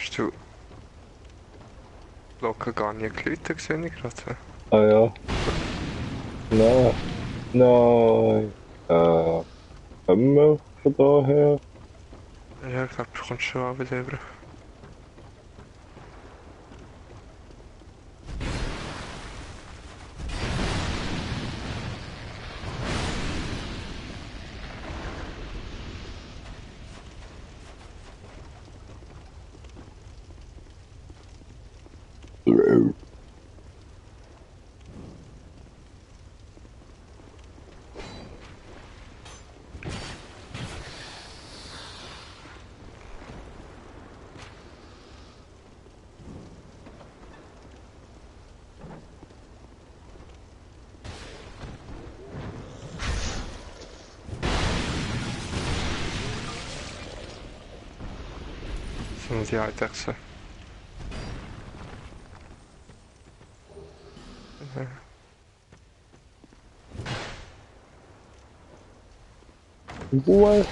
Hast du locker gar nie geläutet gesehen gerade? Ah ja. Nein. Nein. Kommen wir von daher? Ja, ich glaube, du kommst schon auch wieder rüber. Sind die Eidechsen? Ja. Ruhe.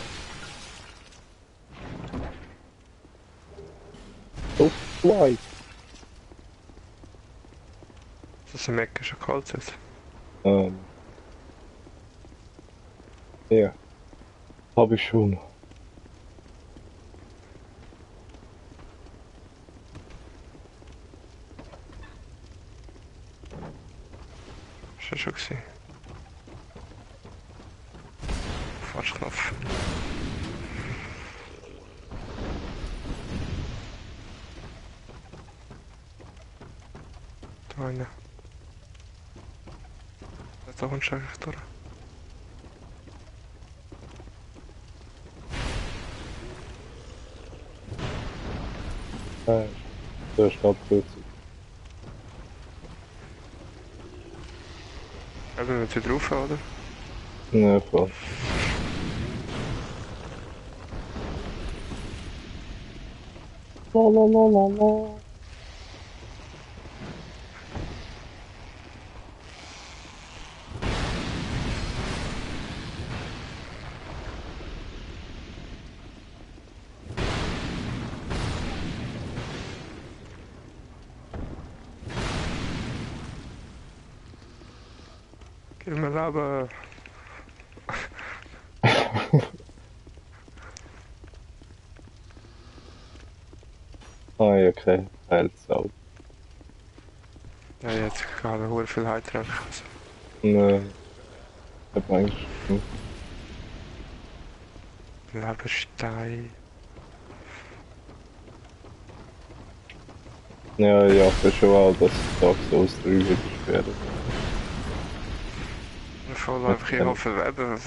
So weit. Das ist im Ecken schon kalt jetzt. Ja. Habe ich schon. Ist ja schon gesehen. Fahrtknopf. Da eine. Da kommst du eigentlich durch. Der ist gerade plötzlich. Eben mit wieder rauf, oder? Ne, voll. La la la la la. Gib mir Leben. Ah ja, okay. Heilsau. Ja, jetzt gerade sehr viel Heiltränke. Also, Ne, ich hab eigentlich. Leberstein. Ja, ich hoffe schon auch, dass Dark Souls 3 wieder schwer ist. Voll Mit einfach, ich dem. hoffe, eben,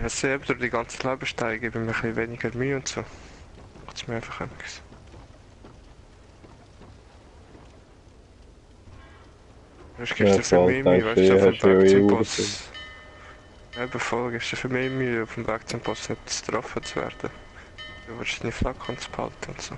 ich selber durch die ganze Lebersteine gebe ich mir ein bisschen weniger Mühe und so. Macht es mir einfach etwas. Weißt, gibst Ja, du für voll, mehr Mühe, denkst du, weißt du, auf dem hast du Weg ja eh zum Uhren. Boss. Eben voll, gibst du für mehr Mühe, auf dem Weg zum Boss nicht getroffen zu werden. Du willst deine Flakons behalten und so.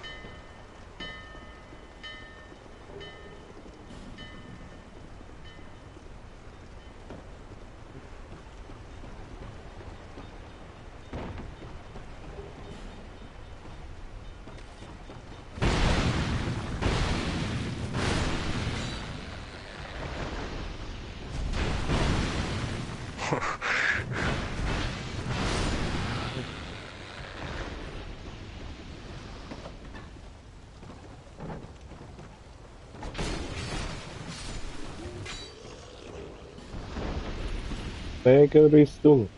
Mega Rüstung.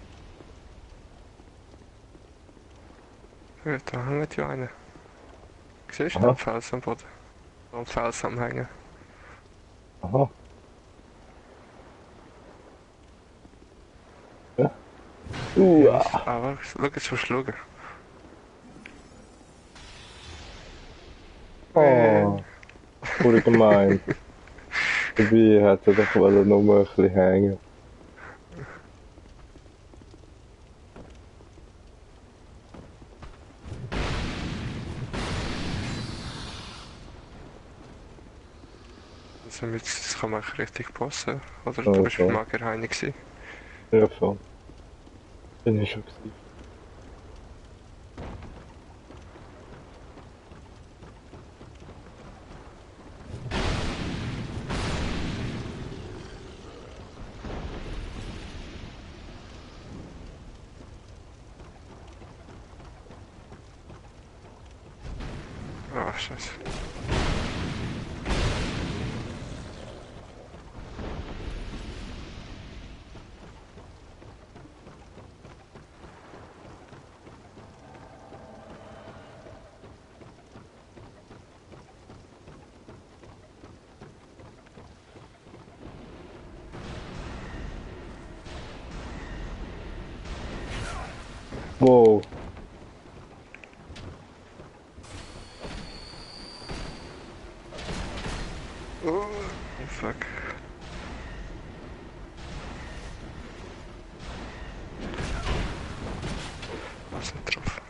Ja, da hängt ja einer. Siehst du den Aha, Fels am Boden? Am Fels am Hängen. aha. Ja. Yes. Uah. Aber schau, jetzt musst du schauen. Oh, wurde gemein. Dabei hätte er doch wollen nur ein bisschen hängen. Also das kann man eigentlich richtig passen. Oder du Ja, bist beim voll. Magerheini gewesen. Ja, voll. Bin ich schon gewesen. Scheiße. Wow. Oh, fuck. Was nicht drauf.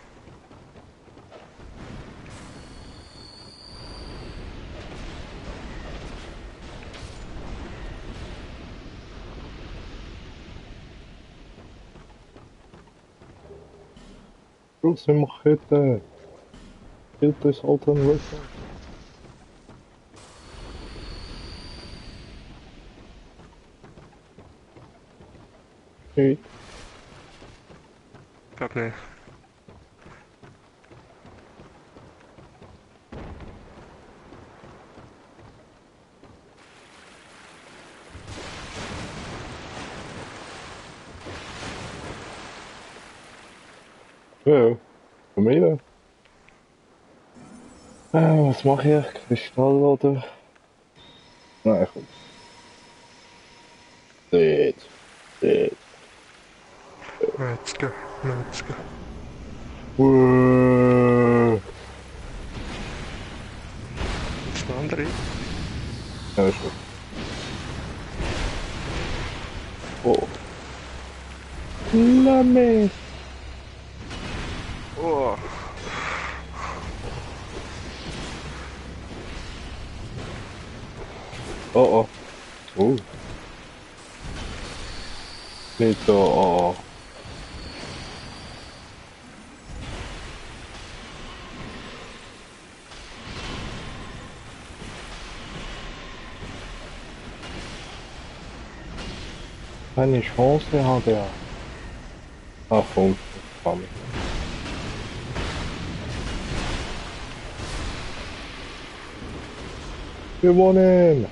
Große Machete. Killt this Alten Rifle. Hey. Glaub nicht. Ja, Familie. Was mache ich? Kristall oder? Nein, komm. Dort. Metzger, Metzger. Ist ein andere? Ja, ist gut. Oh. Lamme. Oh, Oh. Oh. Nicht so. Oh. Keine Chance hat er. Ach komm. Komm. Gewonnen.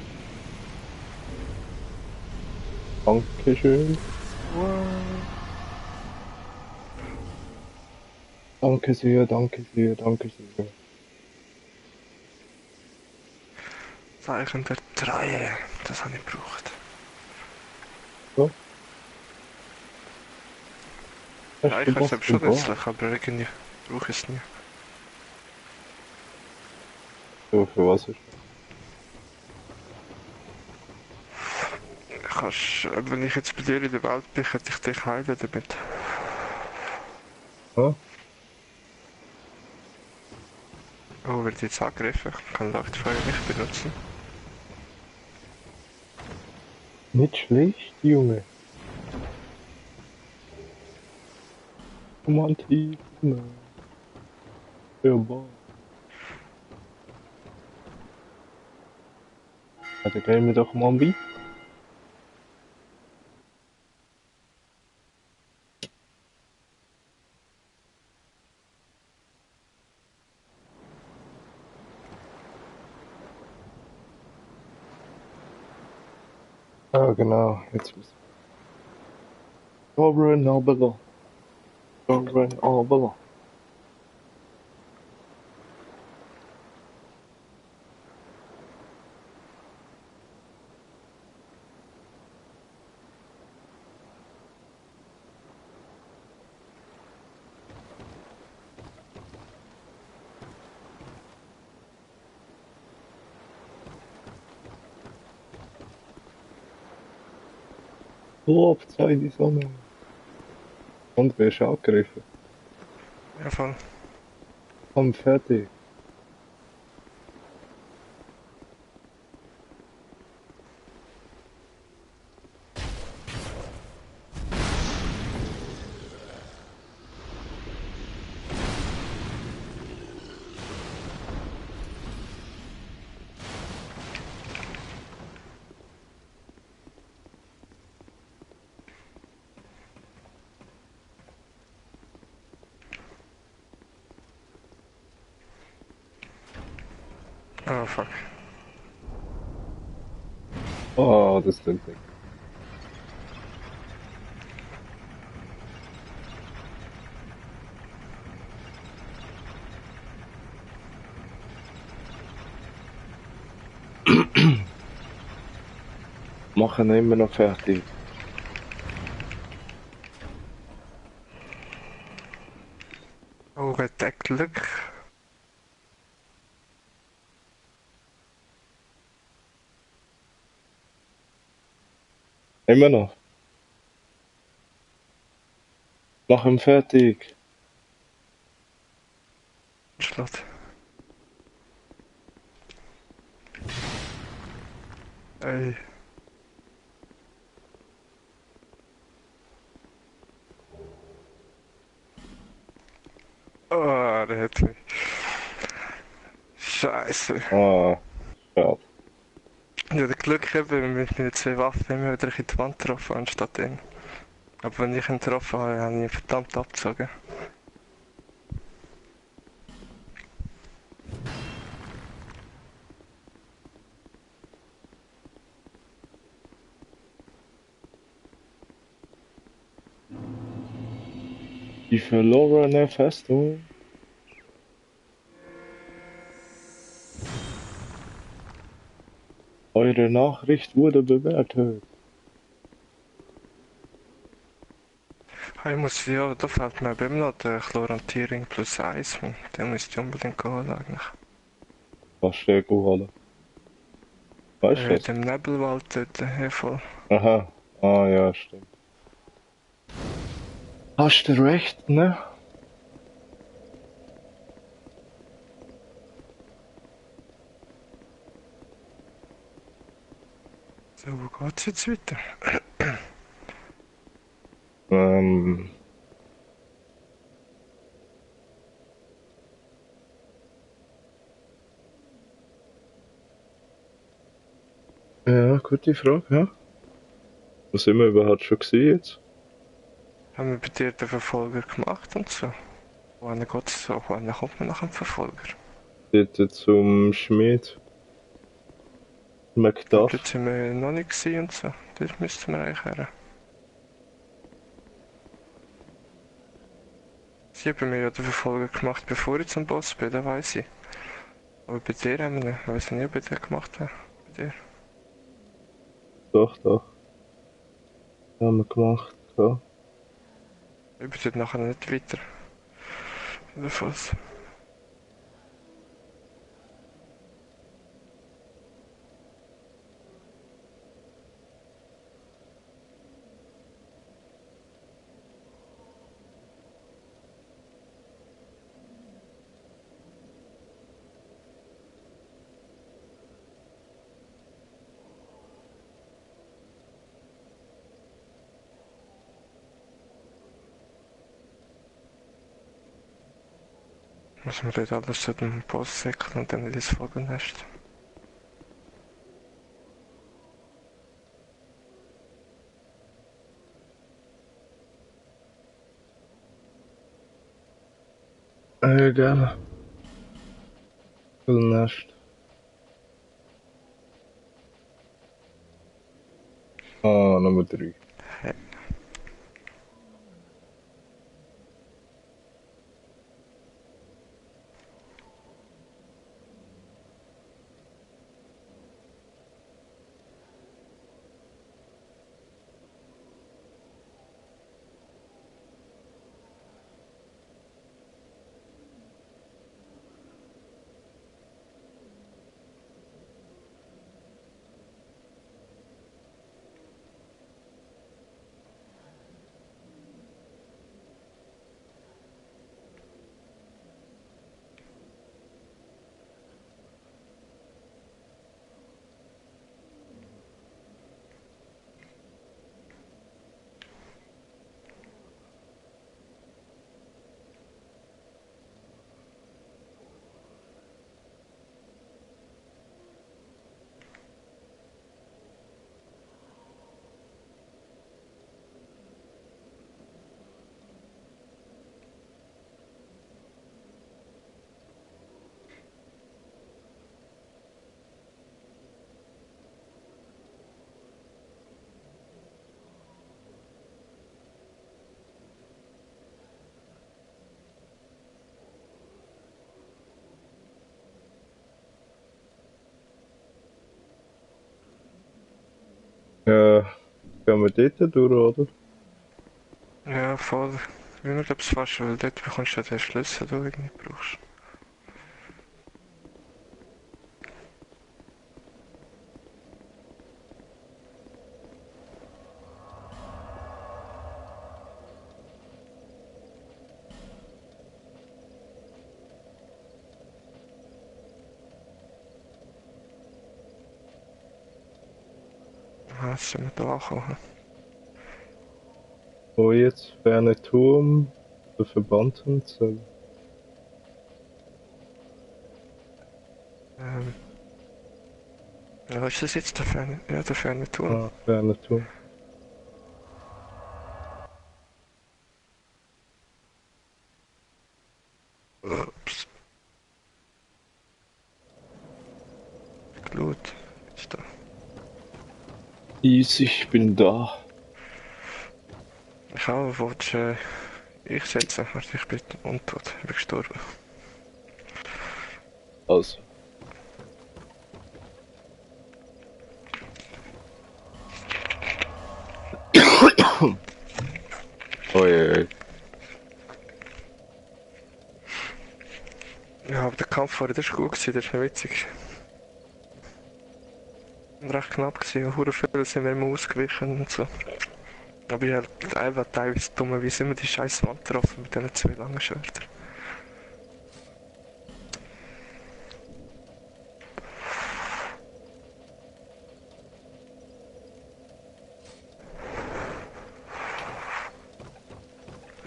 Dankeschön. Danke sehr, danke sehr, danke sehr. Zeichen der Treue. Das habe ich gebraucht. So, Ja, hast ich du weiß es was aber schon gebracht? nützlich, aber irgendwie brauche ich es nie. So, für was ist Kannst, wenn ich jetzt bei dir in der Welt bin, könnte ich dich heilen damit. das? Oh, wird jetzt angegriffen. Kann Leuchtfeuer nicht benutzen. Nicht schlecht, Junge. Romantik. Ja, boah. Ja, dann gehen wir doch mal weiter. Ah, genau. Jetzt müssen wir. Sovereign Abela. Sovereign Abela. Lauf, sei die Sonne. Und wer ist angegriffen? Ja, voll. Komm, fertig. Oh fuck. Oh, das klingt nicht. Machen immer noch fertig. Oh, hat der Glück. Immer noch. Mach ihn fertig. Schlot. Ey. Oh, der hat mich. Scheiße. Ah, schade. Ich hatte Glück eben mit meinen zwei Waffen immer wieder in die Wand getroffen, anstatt ihn. Aber wenn ich ihn getroffen habe, habe ich ihn verdammt abgezogen. Die verlorene Festung. Eure Nachricht wurde bewertet. Ich muss, ja, da fällt mir eben noch der Chlorantierring plus 1. Den müsste ich unbedingt holen eigentlich. Was du holen? Weißt du das? Dem Nebelwald dort, ja voll. Aha. Ah, ja, stimmt. Hast du recht, ne? So, wo geht's jetzt weiter? Ähm. Ja, gute Frage, ja. Was sind wir überhaupt schon gesehen jetzt? Haben wir bei dir den Verfolger gemacht und so? Wohin geht's so? Wohin kommt man nach dem Verfolger? Dort zum Schmied. Aber Macduff. dort sind wir noch nicht gewesen und so. Dort müssten wir eigentlich her. Sie haben mir ja den Verfolger gemacht, bevor ich zum Boss bin, das weiss ich. Aber bei dir haben wir nicht. Ich weiss nicht, ob ich den gemacht habe. Bei dir. Doch, doch. Haben wir gemacht. Ja. Ich bin dort nachher nicht weiter. Jedenfalls. Muss man dort alles zu dem Boss säckeln und dann in das Vogelnest. Gerne. Nest. Ah, Nummer 3. Ja, gehen wir dort durch, oder? Ja, voll. Ich würde glaube fast, weil dort bekommst du ja den Schlüssel, den du irgendwie brauchst. Ah, jetzt sind wir da angekommen. Wo jetzt? Ferne Turm, der Verbandszelle. Ähm, ja, was ist das jetzt der Ferne? Ja, der Ferne Turm. Ah, Ferne Turm. Ups, Glut. Ist da. Easy, ich bin da. Ich auch, wollte ich setzen. Warte, ich bin untot. Ich bin gestorben. Also. Oi. Ja, aber der Kampf vorher, das war gut gewesen, das war witzig. Und recht knapp gewesen, hure viele sind wir immer ausgewichen und so. Aber ich hab einfach teilweise dummerweise immer die scheiß Wand getroffen mit diesen zwei langen Schwertern.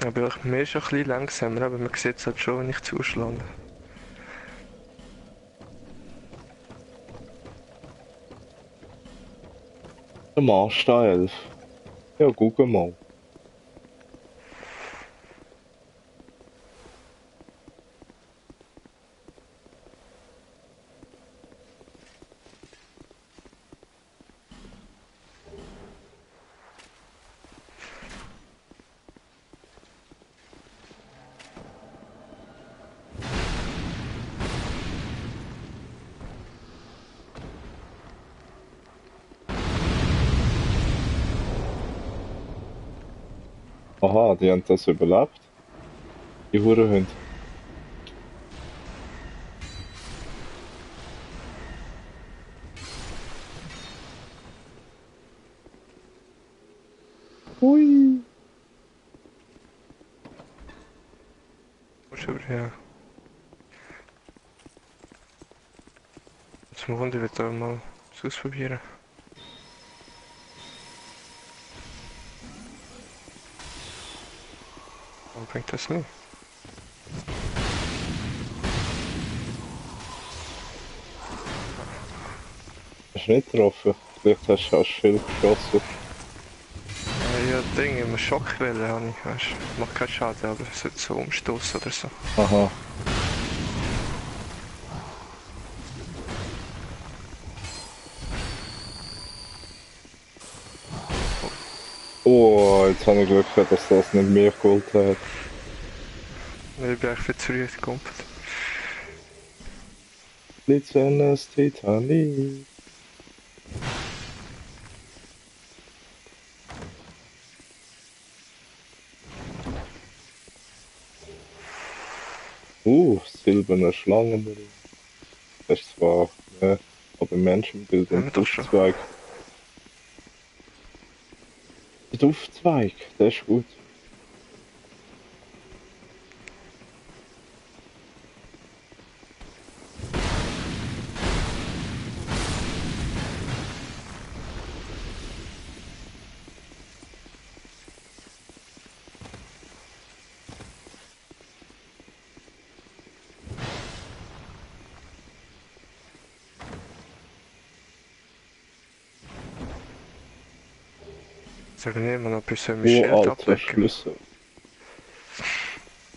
Aber ich mir ist schon ein bisschen langsamer, aber man sieht es halt schon, wenn ich zuschlage. Der Marsch da 11. Ja, guck mal. Aha, die haben das überlebt. Die Hurenhunde. Hui. Musst du aber, ja. Jetzt mal Wunder, ich will da mal was ausprobieren. Warum bringt das nicht? Hast du nicht getroffen? Vielleicht hast du als Schild geschossen. Ja, Ding, immer Schockwelle habe ich, weißt du. Macht keinen Schaden, aber es sollte so umstoßen oder so. Aha. Oh, jetzt habe ich Glück gehabt, dass das nicht mehr geholfen hat. Ich bin eigentlich viel zu früh gekommen. Blitzendes Titanic. Silberne Schlangen. Das ist zwar, ne, aber Menschenbild Haben und wir doch schon. Duftzweig. Der Duftzweig, der ist gut. Soll ich nicht mal noch ein bisschen mein Schild Uralter ablegen? Schlüssel.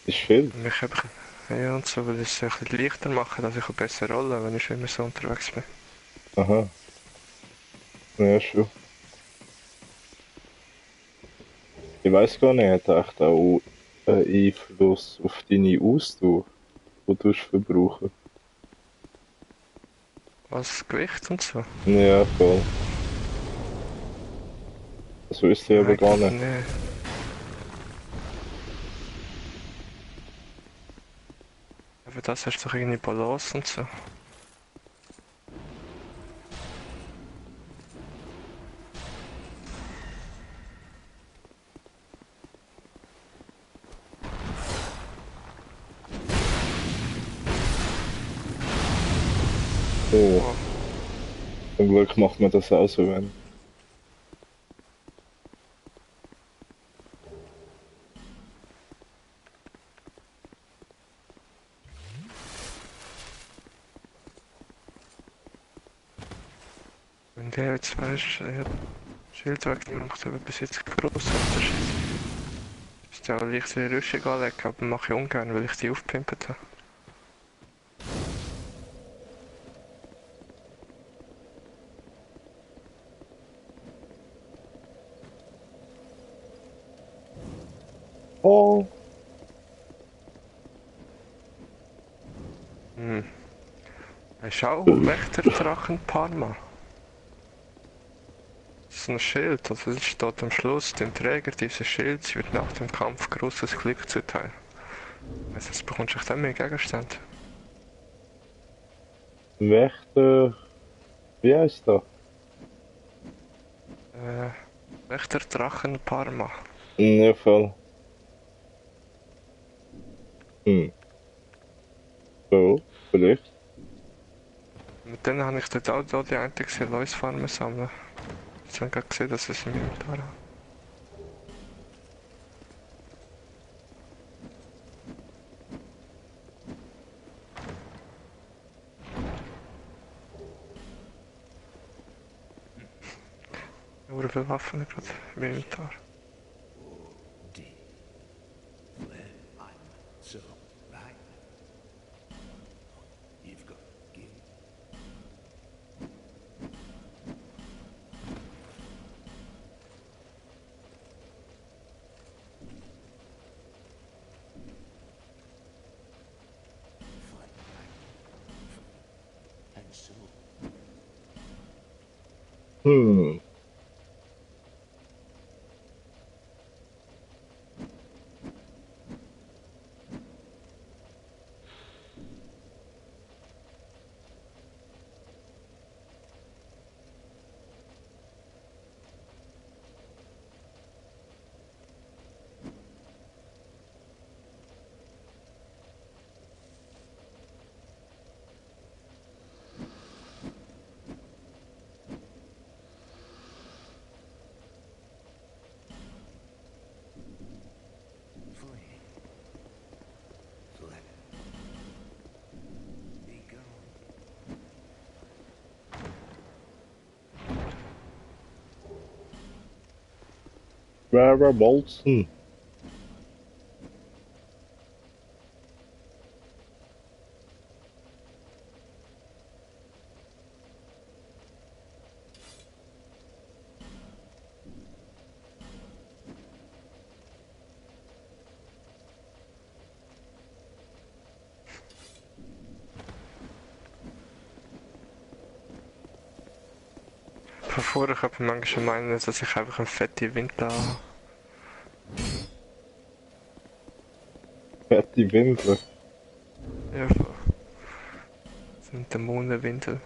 Ist viel. Mich einfach, ja, und so will ich es ein bisschen leichter machen, dass ich auch besser rolle, wenn ich immer so unterwegs bin. Aha, ja schon. Ich weiß gar nicht, hat echt auch einen Einfluss auf deine Ausdauer, die du verbrauchen. Was Gewicht und so. Ja, voll. Das wüsste ich aber Nein, gar glaub nicht. nicht. Aber das hast du doch irgendwie Balance und so. Oh, Oh, zum Glück macht man das auch so, wenn. wenn der jetzt weißt, er hat Schild weggemacht, aber bis jetzt kein grosser Unterschied. Ist ja leicht wie Rüstung anlegen, aber mache ich ungern, weil ich die aufgepimpt habe. Oh, Hm. Hey, schau, Wächterdrachen Parma. Das ist ein Schild, also es steht am Schluss, dem Träger dieses Schilds wird nach dem Kampf großes Glück zuteil. Also jetzt bekommst du echt dann mehr Gegenstände. Wächter. Wie heißt das? Äh, Wächterdrachen Parma. Ja, voll. Hm. So, vielleicht. Mit denen habe ich dort auch da die einzige Läusfarmen sammeln. Jetzt habe ich gerade gesehen, dass es im Inventar habe. Nur viele Waffen gerade im Inventar. Deep. Fled. I'm so right. You've got guilt. Fight back. And so Hm. flee. Fled. Be gone. Rara Bolzen. Von vorher könnte man manchmal meinen, dass ich einfach eine fette Windel habe. Fette Windel. Ja, so eine Dämonenwindel.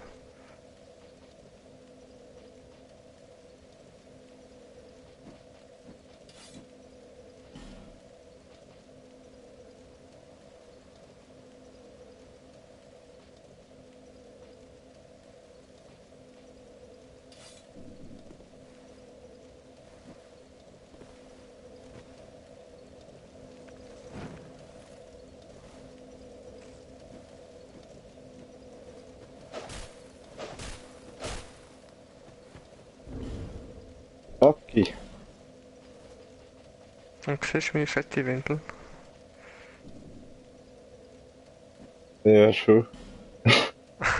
Aki. Und siehst du meine fette Windel? Ja, schon.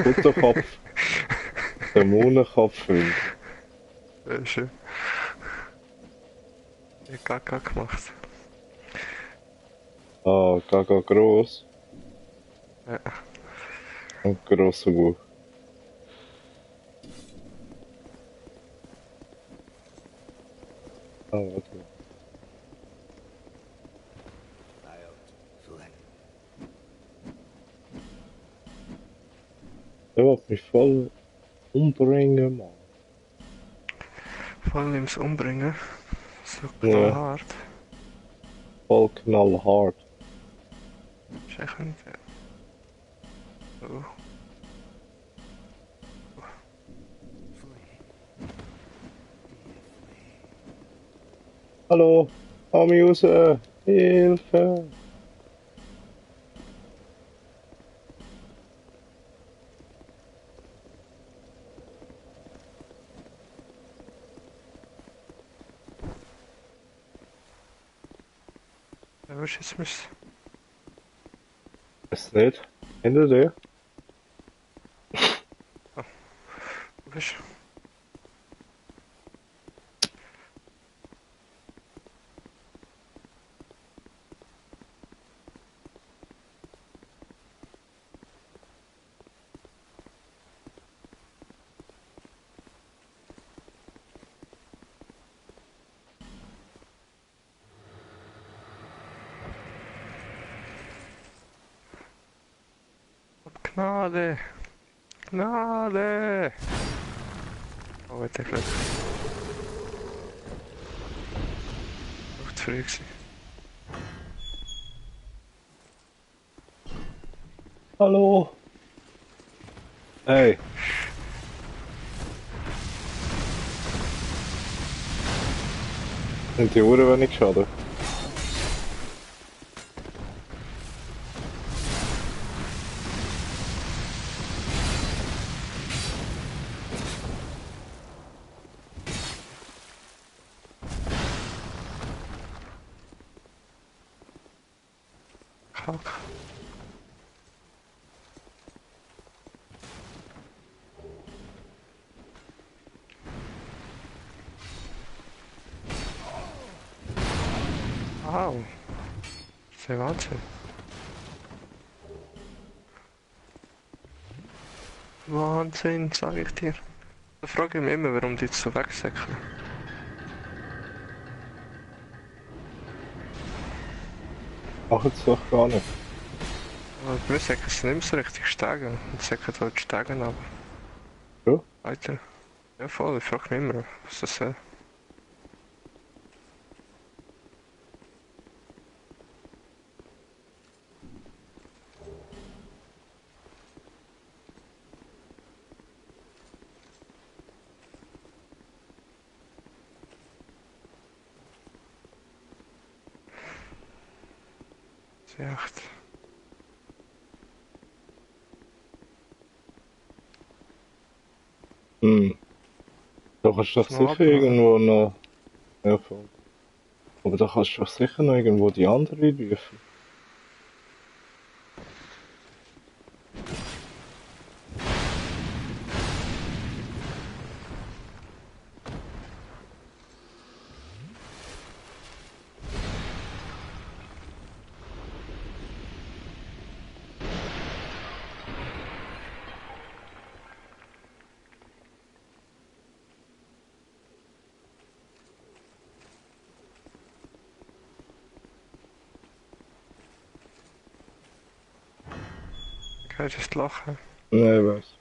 Butterkopf. Dämonenkopfwind. Schön. Ich hab Gaga gemacht. Ah, Gaga gross. Ja. Und grosser Bauch. warte. Wild flame. Der will mich voll umbringen, Mann. Vor allem ins Umbringen. So Ja. knallhart. Voll knallhart. Ist echt nicht. Oh. Flee. Hallo, komm mich raus! Hilfe! Ja, was ist jetzt mis? Weiß nicht. Hinter dir? Wo bist du? Gnade! Gnade! Oh, hat der Glück. Noch zu früh gewesen. Hallo! Hey! Sind die Uhren wenig geschadet? Kack. Wow. Das ist ja Wahnsinn. Wahnsinn, sag ich dir. Da frage ich mich immer, warum die jetzt so wegsäckeln. Machen sie doch gar nicht. Aber bei mir säckeln sie nicht mehr so richtig Stegen. Und säckeln halt die Stegen ab. Ja? Weiter. Ja voll, ich frage mich immer, was das soll. Das ist echt... Hm. Da kannst du doch Das noch sicher abmachen. irgendwo noch. Ja, voll. Aber da kannst du doch sicher noch irgendwo die andere rufen. Okay, das Lachen. Nein, ich weiß.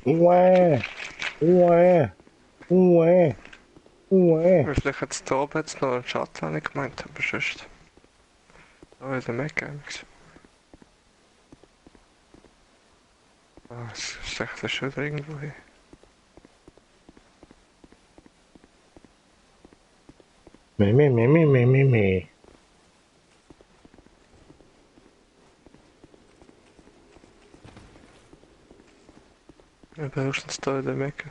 Uäh! Uäh! Uäh! Uäh! Aber vielleicht hat es da oben jetzt noch einen Schatten, habe ich gemeint, aber sonst... Da ist der Mechanik. Ah, es ist echt schon wieder irgendwo hin. Meh. Ja, höchstens da in der Ecke.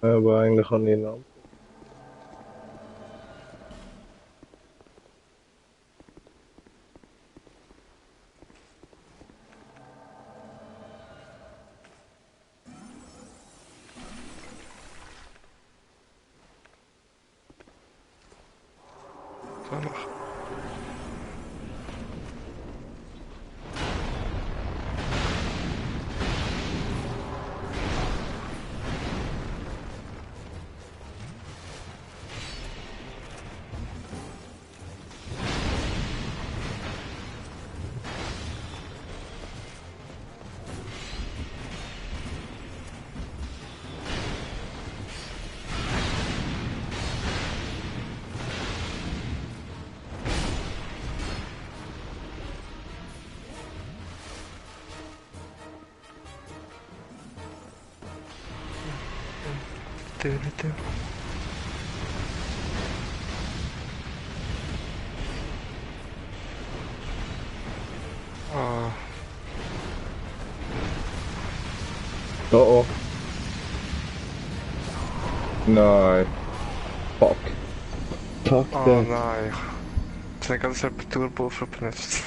Aber eigentlich habe ich ihn an. So noch. Bitte. Ah, Oh. Nein. Fuck. Fuck oh that. nein. Jetzt habe ich ganz etwas Turbo benutzt.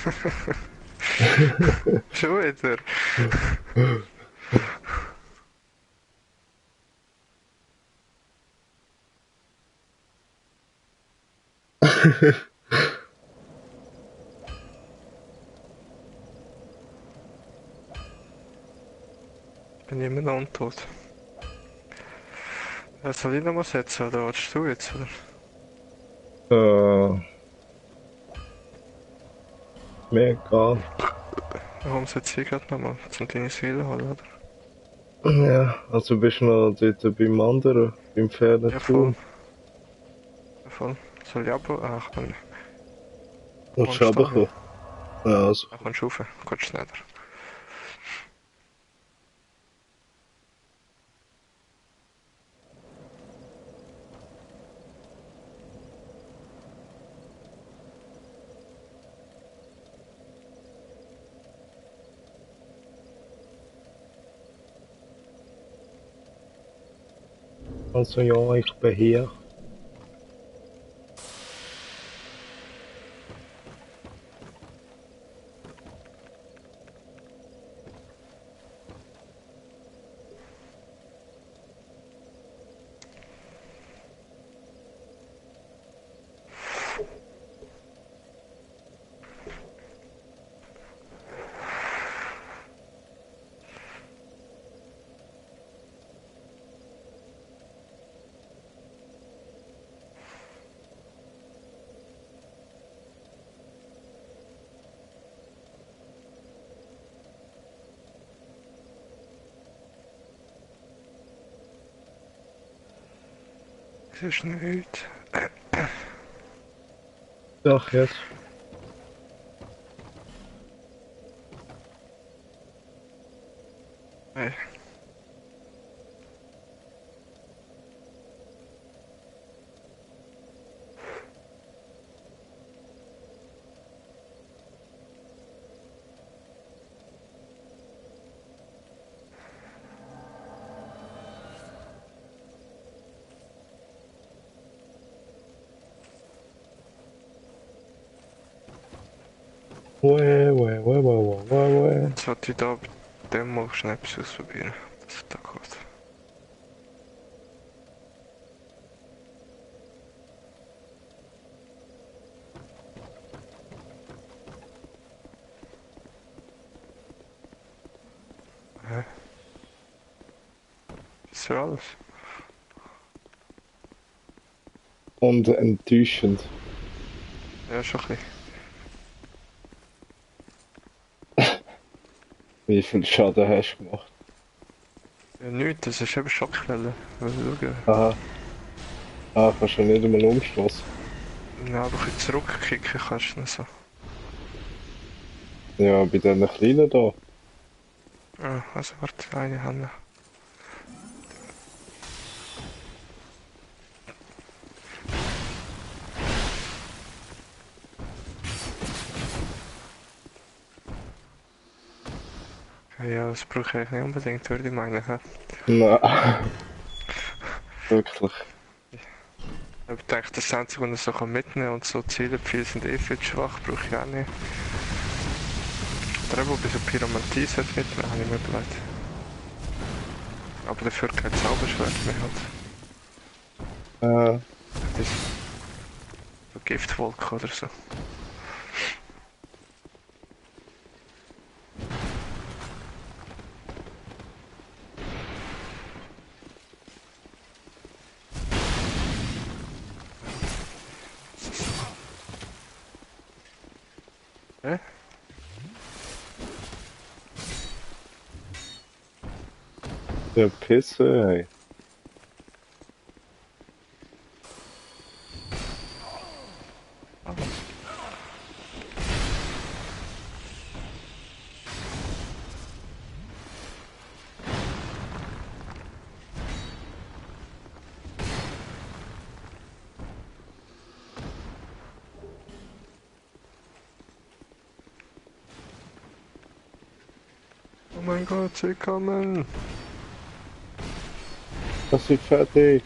Schon wieder. Bin immer noch untot. Soll ich nochmal setzen oder willst du jetzt? Oder? Mir egal. Warum setze ich gerade nochmal? Zum deine Seele holen, oder? Ja, also bist du noch dort beim anderen, beim Ja, Pferdeturm. voll. Soll ich aber? Ach, komm. Willst Kommst du du runterkommen? Ja, also. Ach, kommst du rauf? Geht schneller. Also ja, ich bin hier. Es ist nichts. Doch, jetzt. Hey. Jetzt sollte ich da bei dem mal schnell etwas ausprobieren. Das da geht. Hä? Das für alles. Und enttäuschend. Ja, schon ein bisschen. Wie viel Schaden hast du gemacht? Ja, nichts, das ist eben Schockwelle. Schauen. Aha. Ah, kannst du nicht einmal umstoßen. Ja, aber ein bisschen zurückkicken kannst du nicht so. Ja, bei diesen kleinen da. Ah, also warte, eine haben wir. Ja, das brauche ich eigentlich nicht unbedingt, würde ich meinen. hä? Nein, wirklich. Ich denke, das Einzige, was ich so mitnehmen kann und so Zielepfeile sind eh viel zu schwach, brauche ich auch nicht. Oder eben, bei so Pyromantie sollte mitnehmen, habe ich mir überlegt. Aber dafür kein Zauberschwert mehr hat. Äh, Das ist so Giftwolke oder so. Hä? ja, Pisse, ey. Oh mein Gott, sie kommen! Das ist fertig.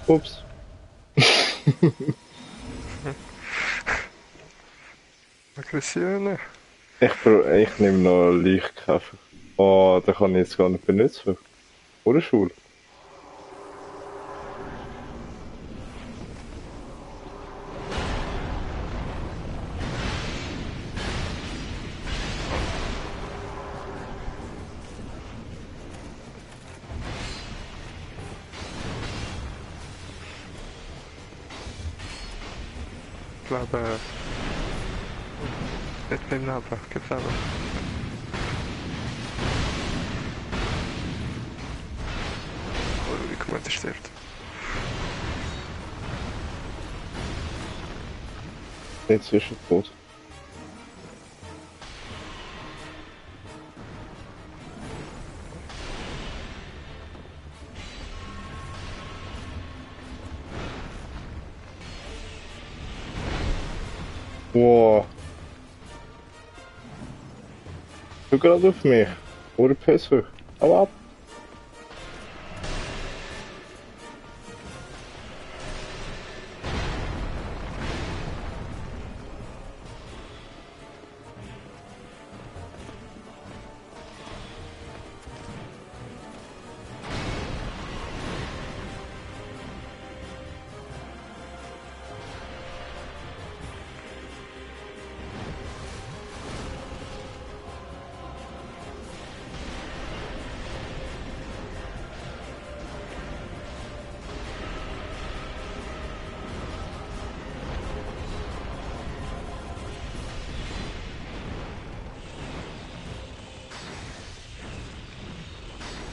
Ups. Aggressionen! Ich nehme noch Lichtkäfer. Oh, den kann ich jetzt gar nicht benutzen. Oder Schule? Ich glaube, nicht beim Neben, gibt's aber. Oh, wie kommt der stirbt? Nicht zwischentot. Wow. Du gerade auf mich. Oder Pisser. Hau ab.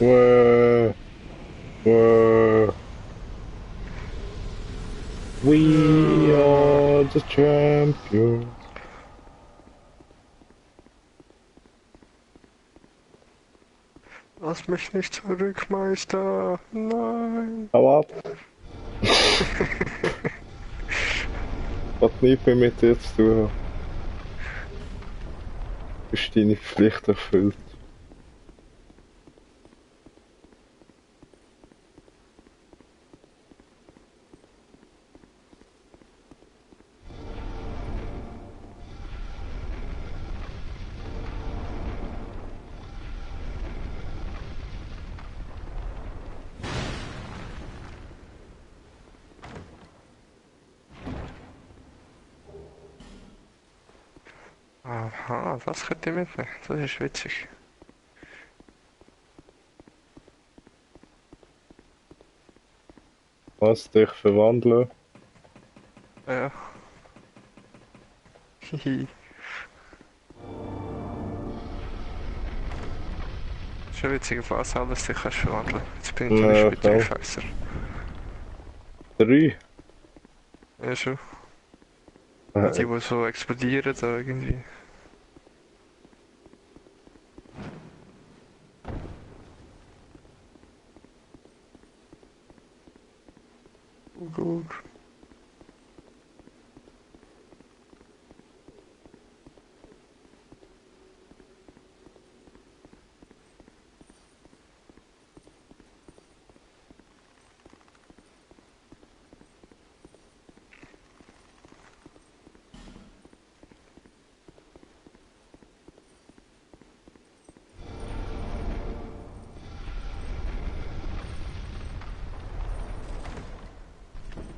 Wow. Wow. We are the champions. Lass mich nicht zurück, Meister! Nein! Hau ab. Hat nichts mehr mit dir zu tun. Du hast deine Pflicht erfüllt. Aha, das könnte ich mitnehmen. Das ist witzig. Was dich verwandeln? Hihi. Schon witzig, auf was alles dich kannst verwandeln. Jetzt bin ich zum Ja, Beispiel voll. Treffer. 3. Ja, schon. Äh, Die so explodieren da irgendwie. Gut.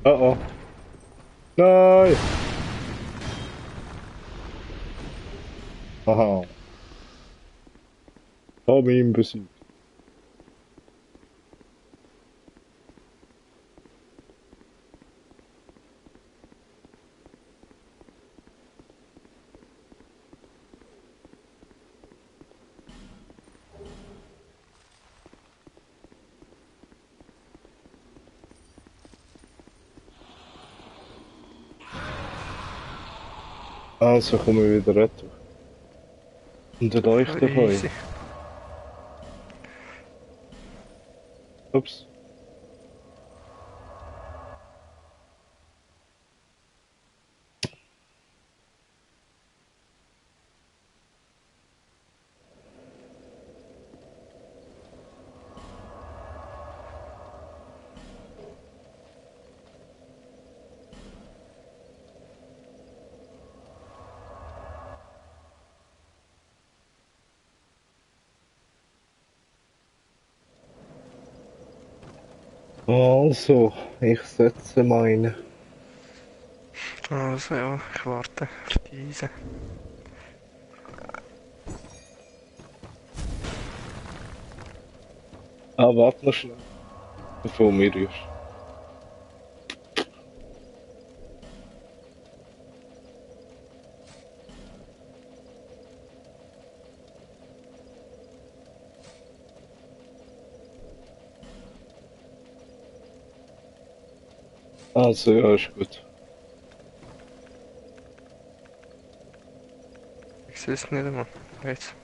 oh oh. Nein! Aha. Hab ihn besiegt. Also kommen wir wieder retten. Und der Leuchterfeuer. Easy. Ups. Also, ich setze meine. Also ja, ich warte auf diese. Ah, warte noch schnell. Bevor mir ist. Also, ja, ist gut. Ich sehe es nicht einmal. Jetzt.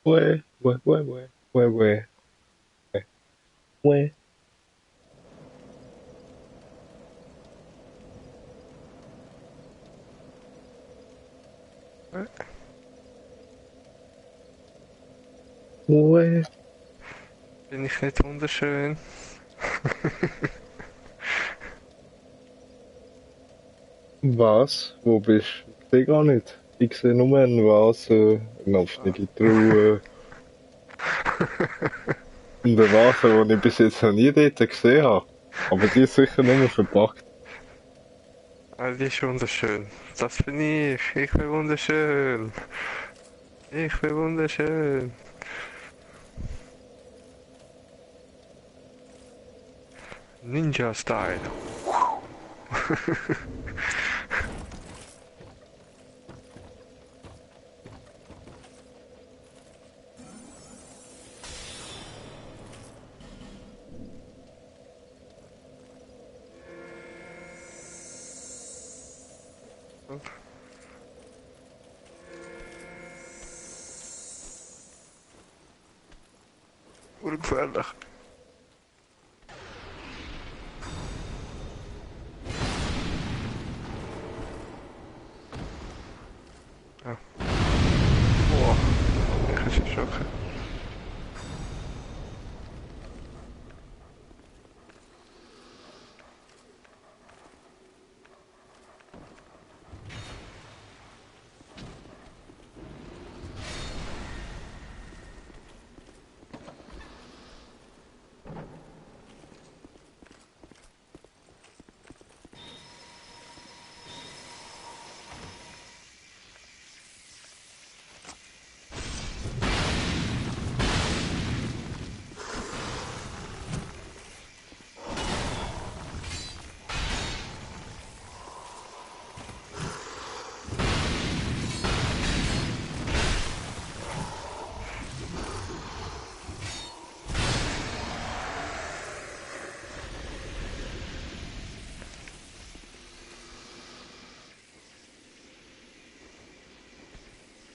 Weh. Weh. Weh. Bin ich nicht wunderschön? Was? Wo bist du? Ich sehe gar nicht. Ich sehe nur einen Vase, eine offene Truhe und eine Vase, die ich bis jetzt noch nie dort gesehen habe. Aber die ist sicher nur verpackt. Ah, die ist wunderschön. Das bin ich. Ich bin wunderschön. Ich bin wunderschön. Ninja Style. Ungefährlich. Ja. Boah. Ich bin schocken.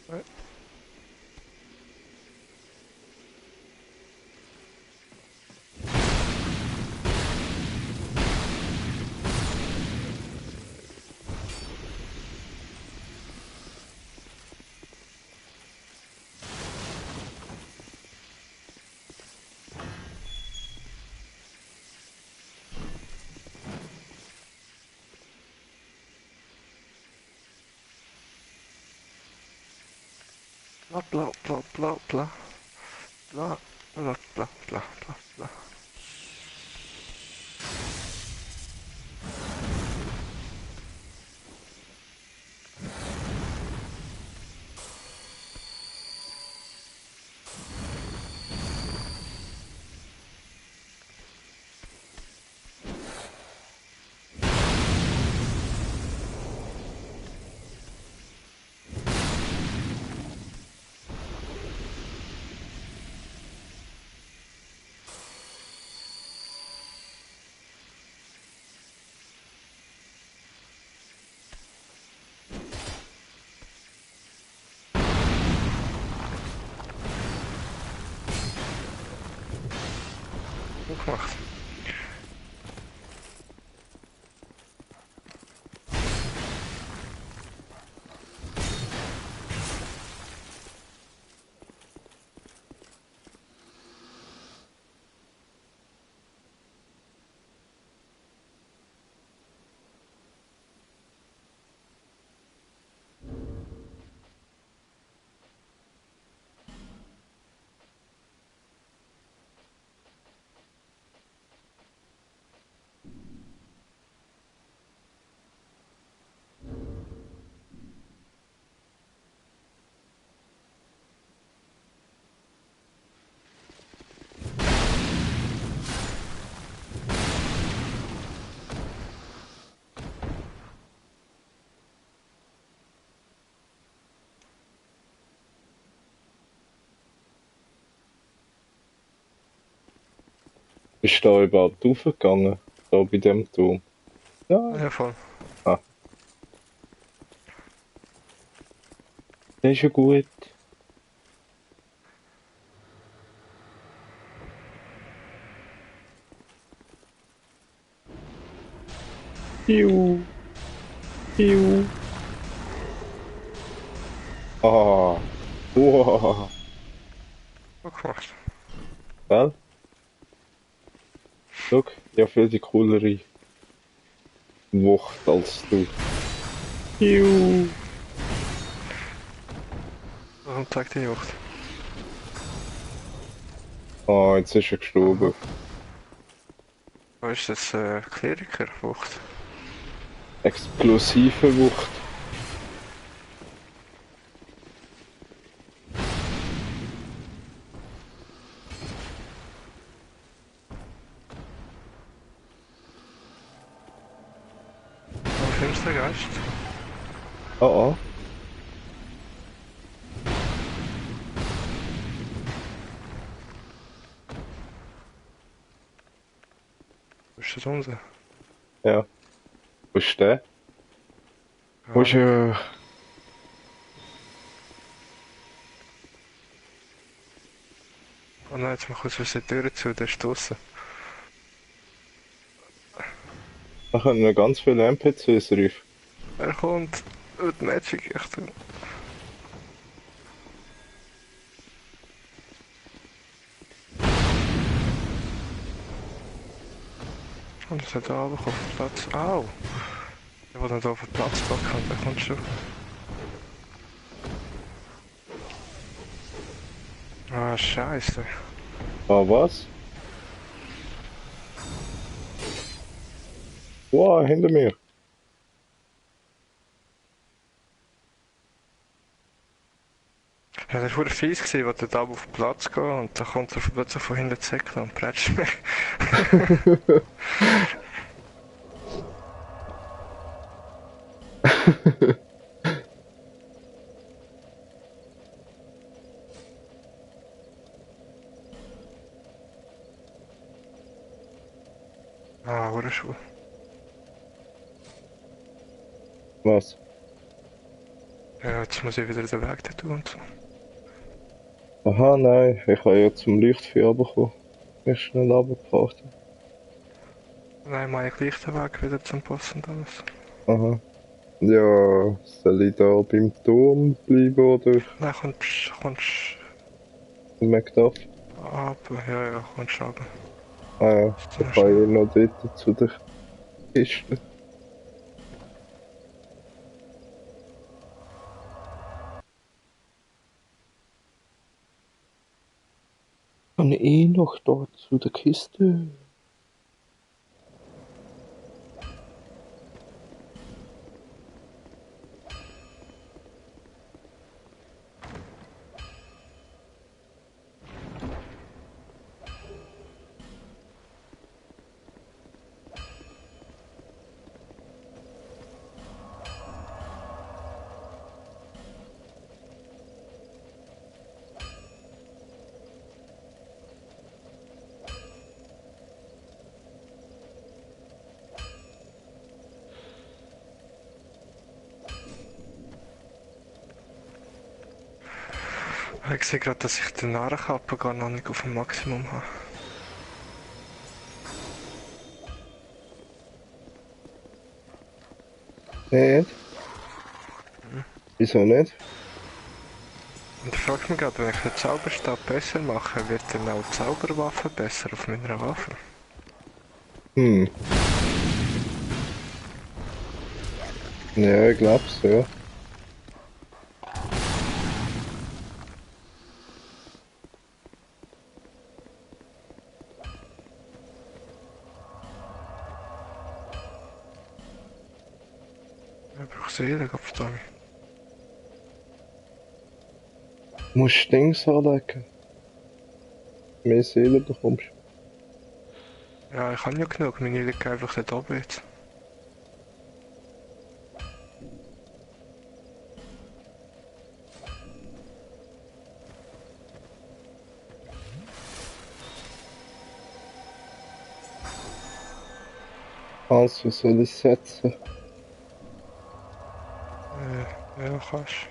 Ouais. Bla bla bla bla bla bla bla bla bla bla bla. Gut gemacht. Bist du da überhaupt raufgegangen? Da bei dem Turm? Ja. Ja, voll. Ah, das ist ja gut. Piu, piu. Ah, wow. Gut gemacht. Gell? Schau, ja viel die coolere Wucht als du. Piu. Warum zeigt die Wucht? Ah, jetzt ist er Aha. gestorben. Wo ist das Kleriker-Wucht? Explosive Wucht. Ein Finstergeist? Ah, ah. Wo ist das unser? Ja. Wo ist der? Keine Wo ist Ahnung. er? Oh nein, jetzt mach ich aus die Tür zu, der ist draussen. Da können wir ganz viele NPCs rufen. Er kommt mit Magic, echt. Und es hat auch auf den Platz. Au! Der, der da auf den Platz drücken, der kommt schon. Ah, Scheiße. Ah, was? Wow, hinter mir. Ja, das war fies gewesen, als der da auf den Platz geht und da kommt er plötzlich von hinten zurück und prätscht mich. Ah, wurde schon. Was? Ja, jetzt muss ich wieder den Weg da tun und so. Aha, nein, ich habe ja zum Lichtvieh runtergekommen. Ist schnell runtergebracht. Nein, mal gleich den Weg wieder zum Boss und alles. Aha. Ja, soll ich da beim Turm bleiben oder Nein, kommst Macduff? ab, ja, kommst runter. Ah ja, Ist ich noch kann schnell. eh noch dort zu der Kiste. Kann eh noch dort zu der Kiste. Ich sehe gerade, dass ich den Narrenkappe gar noch nicht auf dem Maximum habe. Nicht? Wieso nicht? Und ich frage mich gerade, wenn ich den Zauberstab besser mache, wird dann auch die Zauberwaffe besser auf meiner Waffe? Hm. Ja, ich glaub's, ja. Ich brauche Seelen, verdammt. Musst Dings anlegen. Mehr Seelen bekommst. Ja, ich habe ja genug, meine liegen einfach dort oben jetzt. Also soll ich setzen. Ja, kannst.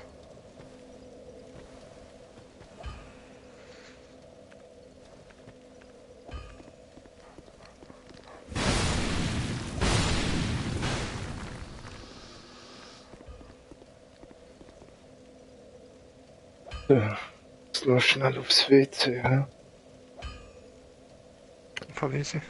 Ja. Jetzt noch schnell aufs WC, ja. Voll easy.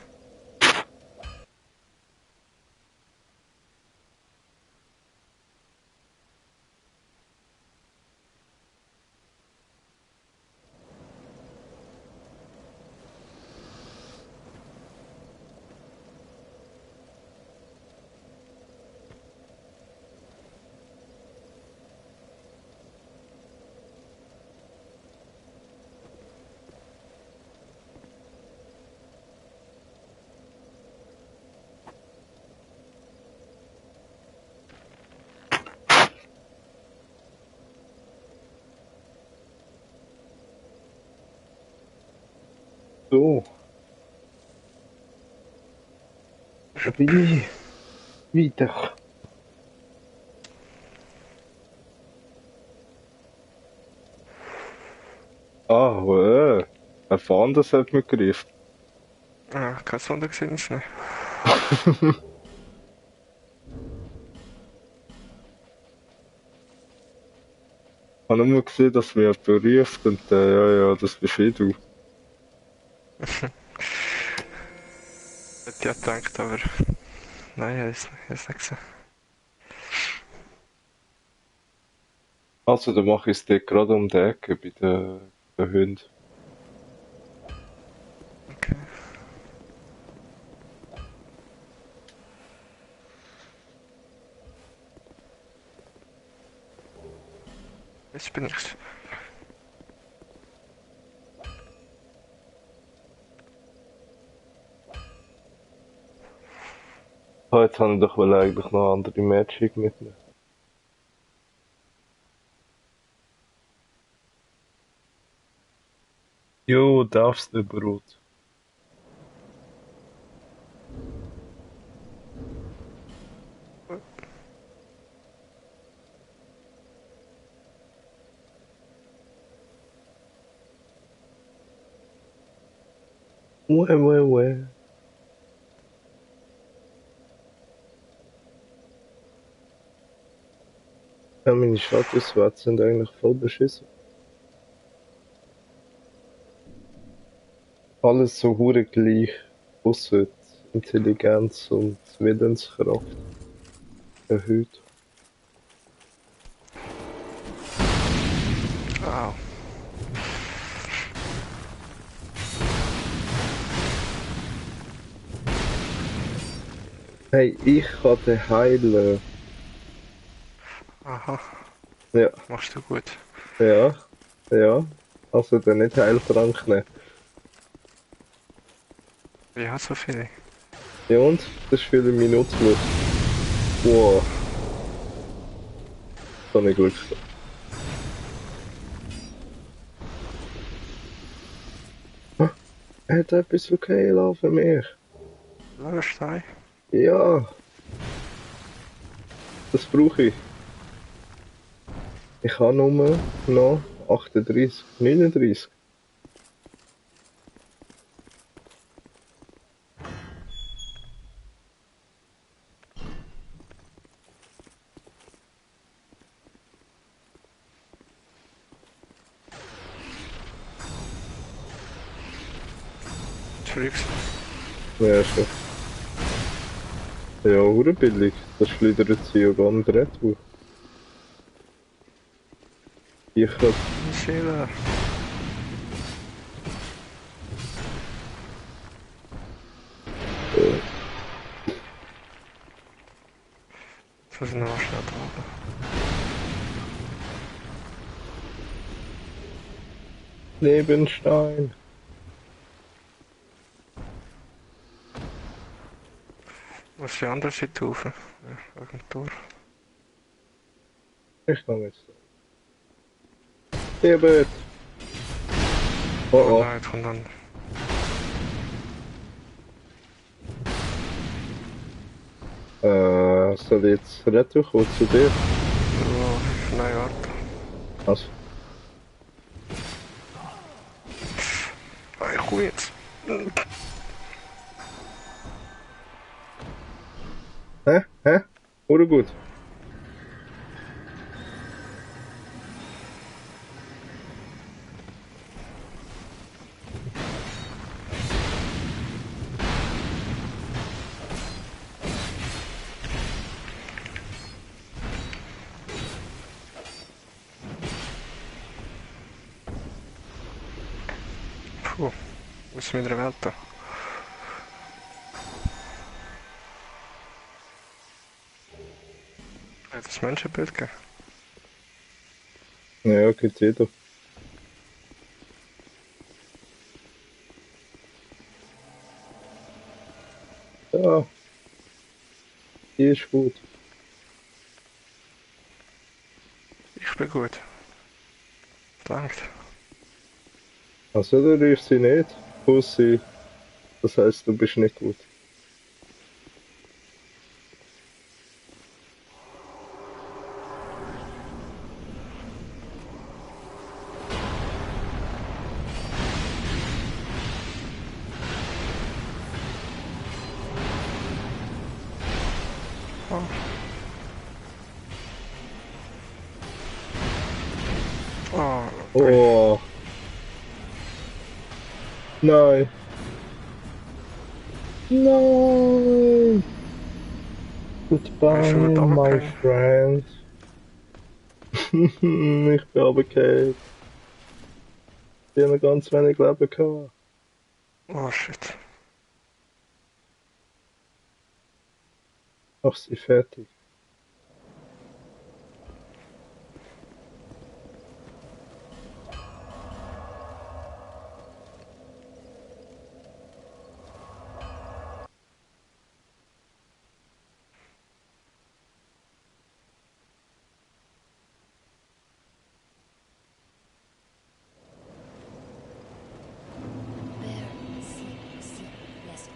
So. Wie? Wieder. Ah, ein Fandas hat mich gerufen. Ja, kein Wunder gesehen ist nicht. Ich habe nur gesehen, dass mich jemand ruft und ja, das bist eh du. Hätte ich ja gedacht, aber nein, ich habe es nicht gesehen. Also, dann mache ich es dort gerade um die Ecke bei den Hunden. Okay. Jetzt bin ich's. Ah, jetzt habe ich doch wohl eigentlich noch andere Magic mitnehmen. Jo, darfst du, Brot. Uäh. Ja, meine Statuswerte sind eigentlich voll beschissen. Alles so hure gleich. Ausser die Intelligenz und Willenskraft erhöht. Au. Hey, ich kann den heilen. Aha, Ja, machst du gut. ja, ja. Also dann nicht Heiltrank nehmen. Ich habe so viele. Ja und? Das ist für mich nutzlos. Wow, das habe ich Glück gehabt. Ah, er hat etwas okay lassen für mich. Löwenstein. Ja, das brauche ich. Ich habe nur noch 38, 39. Zurück. Ja, schon. Ja, hure billig. Das schlittert sie ja gar nicht retour. Ich hab, Seele. äh, Jetzt muss ich noch schnell da. Nebenstein. Muss die andere Seite rauf. Ja, wegen dem Tor. Ich kann jetzt. Hebet. Oh Oh oh. nein, jetzt kommt dann. Soll ich jetzt retour kommen zu dir? Oh, nein, warte. Also, Ah, ich komme jetzt. hä? Hä? Hure gut. Puh, aus meiner Welt da. Hat das Menschenbild gegeben? Ja, geht jeder. Ja, die ist gut. Ich bin gut. Danke. Also, du riefst sie nicht. Pussy. Das heißt, du bist nicht gut. Oh, oh, Oh. Nein. Nein. hast du Goodbye, gut my runtergegangen? friend. Ich bin runtergefallen. Ich habe noch ganz wenig Leben gehabt. Oh shit. Ach, sie fertig. Bear, sleep, sleep, rest.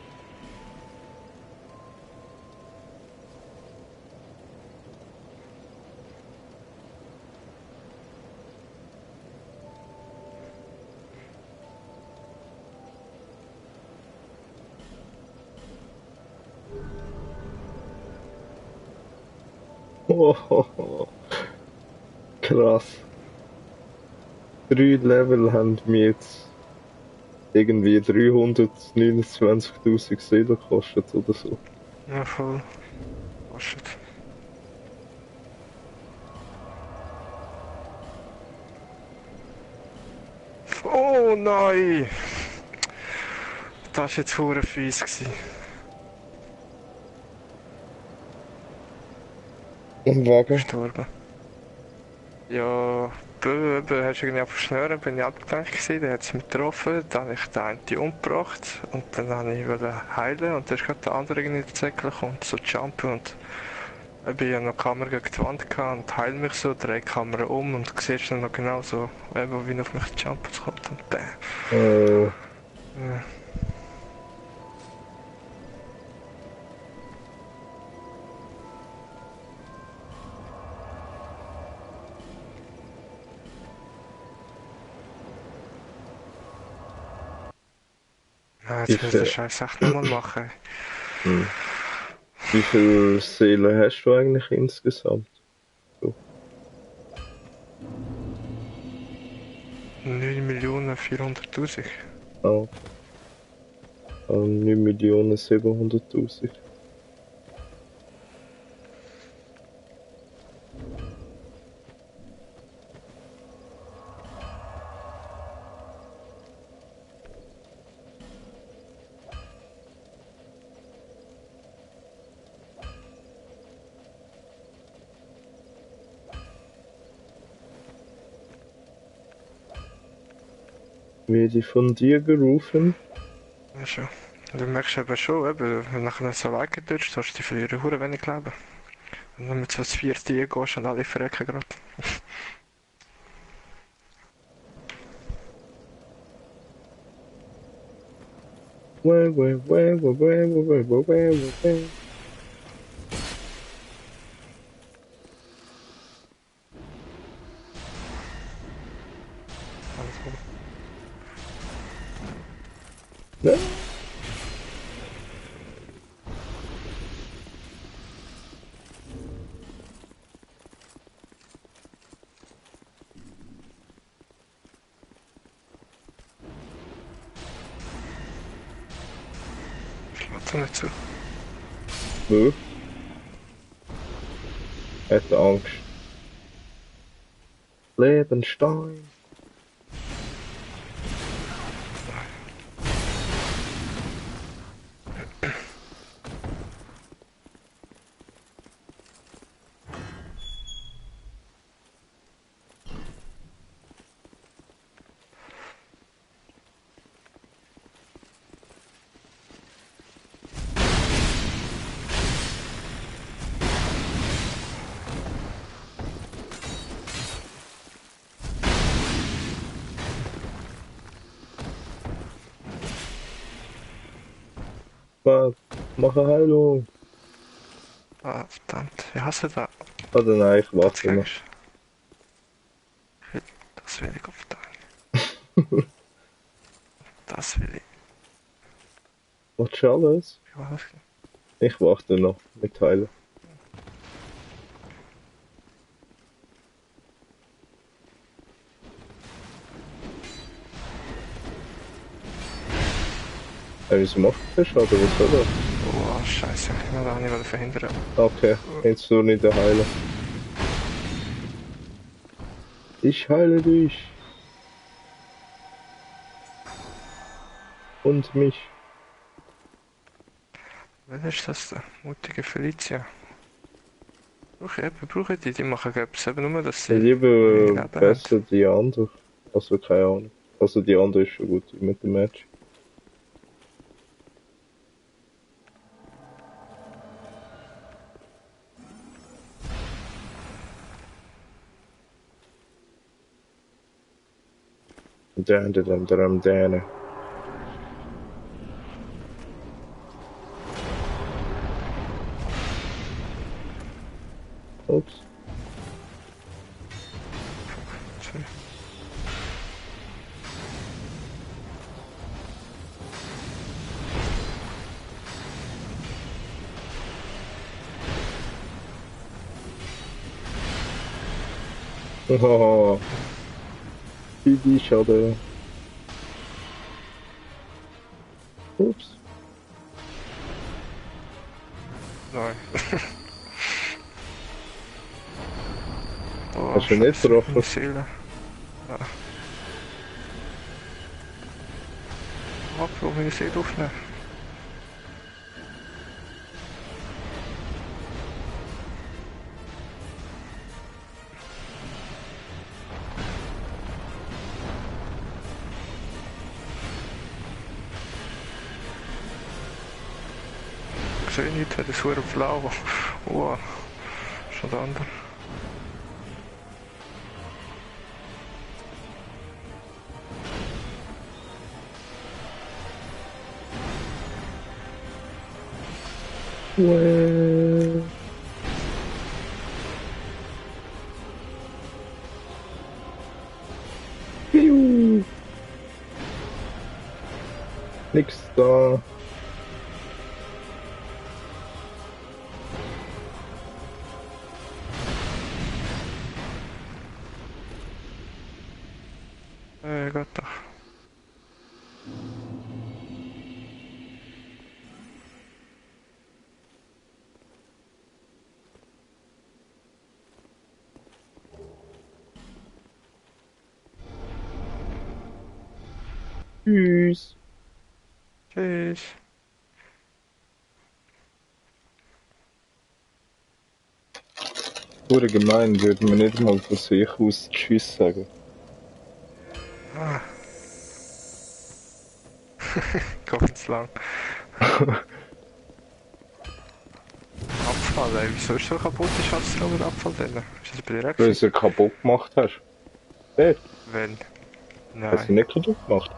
Oh, krass. 3 Level haben mir jetzt irgendwie 329.000 Seelen gekostet oder so. Ja, voll. Oh shit. Oh nein! Das war jetzt hure fies gewesen. Und wegen? Gestorben. Ja, du hast irgendwie auf Schnüren, bin ich abgelenkt gewesen, der hat es mich getroffen, dann habe ich den einen umgebracht und dann habe ich wollte heilen und dann ist gerade der andere irgendwie in den Säckel gekommen, so jumpen und ich bin ja noch die Kamera gegen die Wand gehabt und heil mich so, drehe die Kamera um und siehst dann noch genau so, eben, wie er auf mich jumpen kommt und bam. Äh, Ja. Ja, jetzt muss ich den Scheiß echt nochmal machen. wie viele Seelen hast du eigentlich insgesamt? 9.400.000. Ah, 9.700.000. Werde ich von dir gerufen? Ja, schon. Du merkst eben schon, eben, wenn du nachher so weggedütscht hast, die verlieren hure wenig Leben. Wenn du mit so das vierte gehst und alle verrecken gerade. Alles gut. Ne? Schlägt er nicht zu. Nö. Hat Angst. Lebenstein. Was? Mach eine Heilung. Ah, verdammt. Ich hasse das. Oder nein, ich Das warte noch. sagst du. Das will ich auf den. Das will ich. Willst du alles? Ich weiß nicht. Ich warte noch mit Heilen. Wieso macht der Schaden? Was soll das? Oh, scheiße. Ich will auch nicht verhindern. Okay, jetzt nur nicht heilen. Ich heile dich. Und mich. Wer ist das da? Mutige Felicia. Brauche die, die machen glaube ich eben nur, dass sie Ich liebe wenig Leben besser haben. die andere. Also keine Ahnung. Also die andere ist schon gut mit dem Match. Dan. Ups. Sorry. Haha, die schade. Ups. Nein. Oh, Hast du nicht Scheiße, getroffen? meine Seele. Ja. Apfel, meine Seele aufnehmen. Ich sehe nicht, das ist verdammt blau. Oh, schon der andere. Well. Piu. Nix da. Geht doch. Tschüss. Tschüss. Pure gemein, würde man nicht mal von sich aus Tschüss sagen. Ah. Geht zu lang. Abfall, ey. Wieso ist so kaputt, die Schatzraum mit Abfall drin? Ist das bei dir auch Weil du gewesen? sie kaputt gemacht hast. Dort, Wenn? hast du Nein. nicht kaputt gemacht.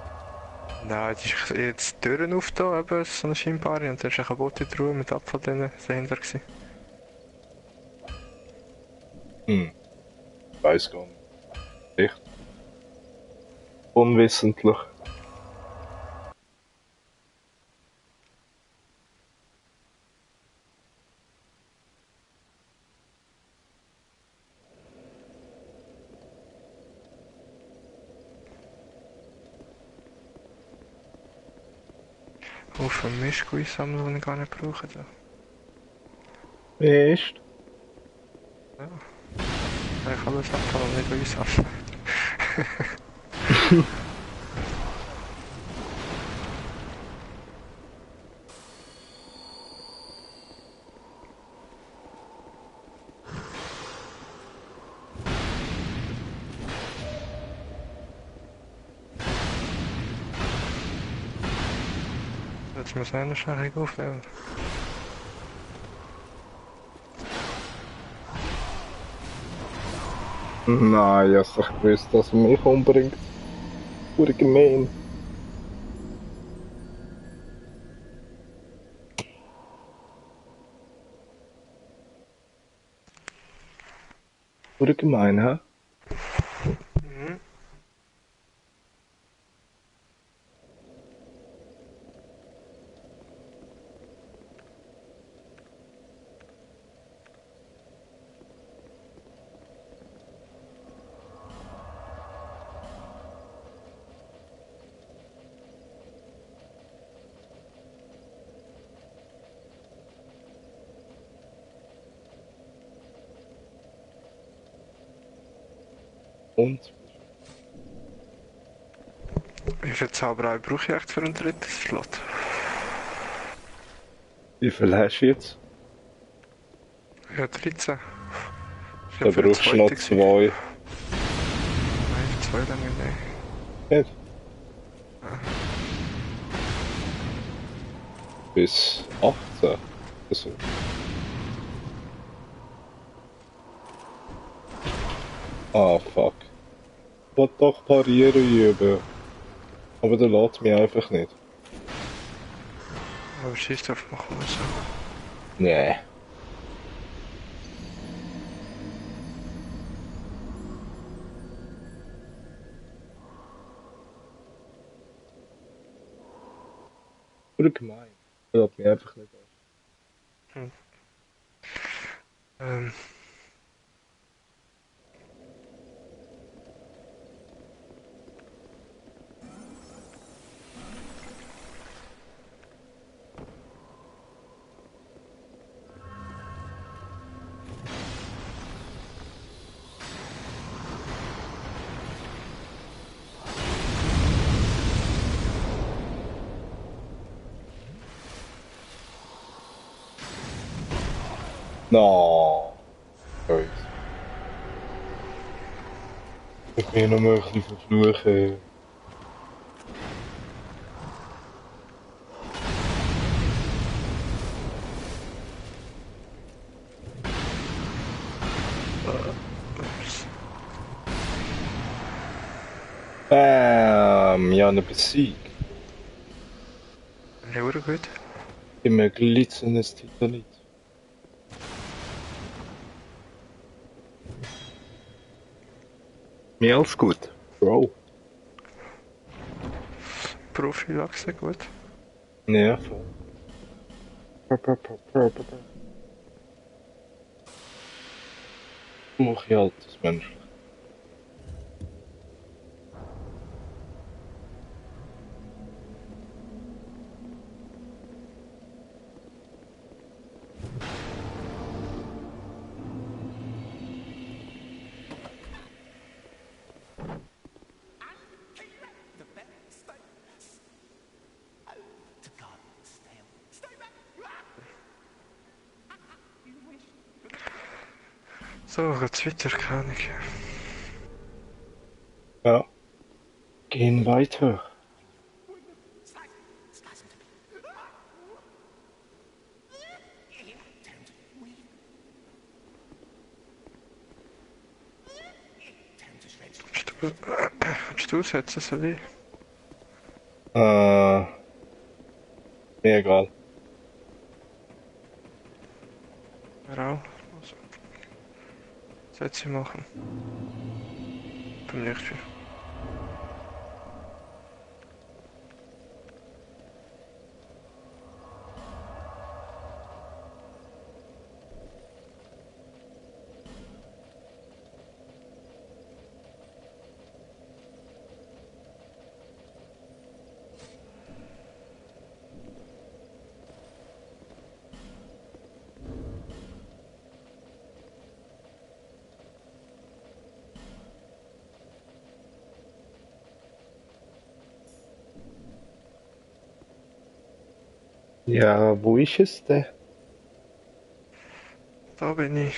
Nein, es ist jetzt die Türen aufgetan, eben, so eine Scheinbare, und da ist eine kaputte Truhe mit Abfall drin dahinter gewesen. Weiß gar nicht. Echt? Unwissentlich. Auf einen Mist sammeln, den ich gar nicht brauche. Da. Echt? Ja. Ich kann alles Abfall und nicht einsammeln. Jetzt muss einer schnell aufnehmen. Nein, ich hab's doch gewusst, dass er mich umbringt. Pure gemein. Pure gemein, hä? Mhm. Und? Wie viel Zauberei brauche ich echt für einen dritten Slot? Wie viel hast du jetzt? Ja, 13. Ich Da hab für den brauchst du noch zweiten gewesen. 2. Nein, für 2 lange nicht. Nicht? Bis 18. Also. Ah, fuck. Ich wollte doch parieren üben. Aber der lässt mich einfach nicht. Aber schießt auf mich raus. Nee. Oder gemein. Der lässt mich einfach nicht an. Ähm. No. Scheiße. Ich bin noch mal ein bisschen verfluchen. Ja, eine besiegt. Ja, oder gut. Immer glitzerndes Titalit. Mehr als gut. Bro. Prophylaxe, gut. Ja, voll. Mach ich halt das Menschliche. The bet, stay. Oh, to God, stay. Stay back. You wish. So, geht's weiter, keine Ahnung. Ja. Gehen weiter. Listen to me. Time to weave. Time to stretch. Kannst du aussetzen, soll ich? Mir egal. Ja, auch. Also, Sätze machen. Beim Lichtspiel. Ja, wo ist es denn? Da bin ich.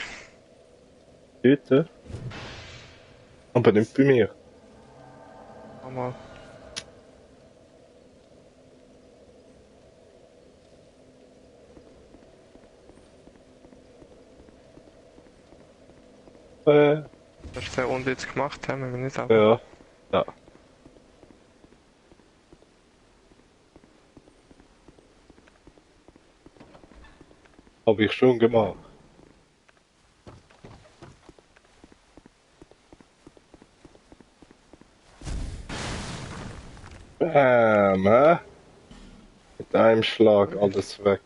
Dort? Aber nicht bei mir. Nochmal. Das ist der Runde jetzt gemacht, haben wir nicht aber. Ja. Ja. Habe ich schon gemacht. Bam, hä? Mit einem Schlag alles weg.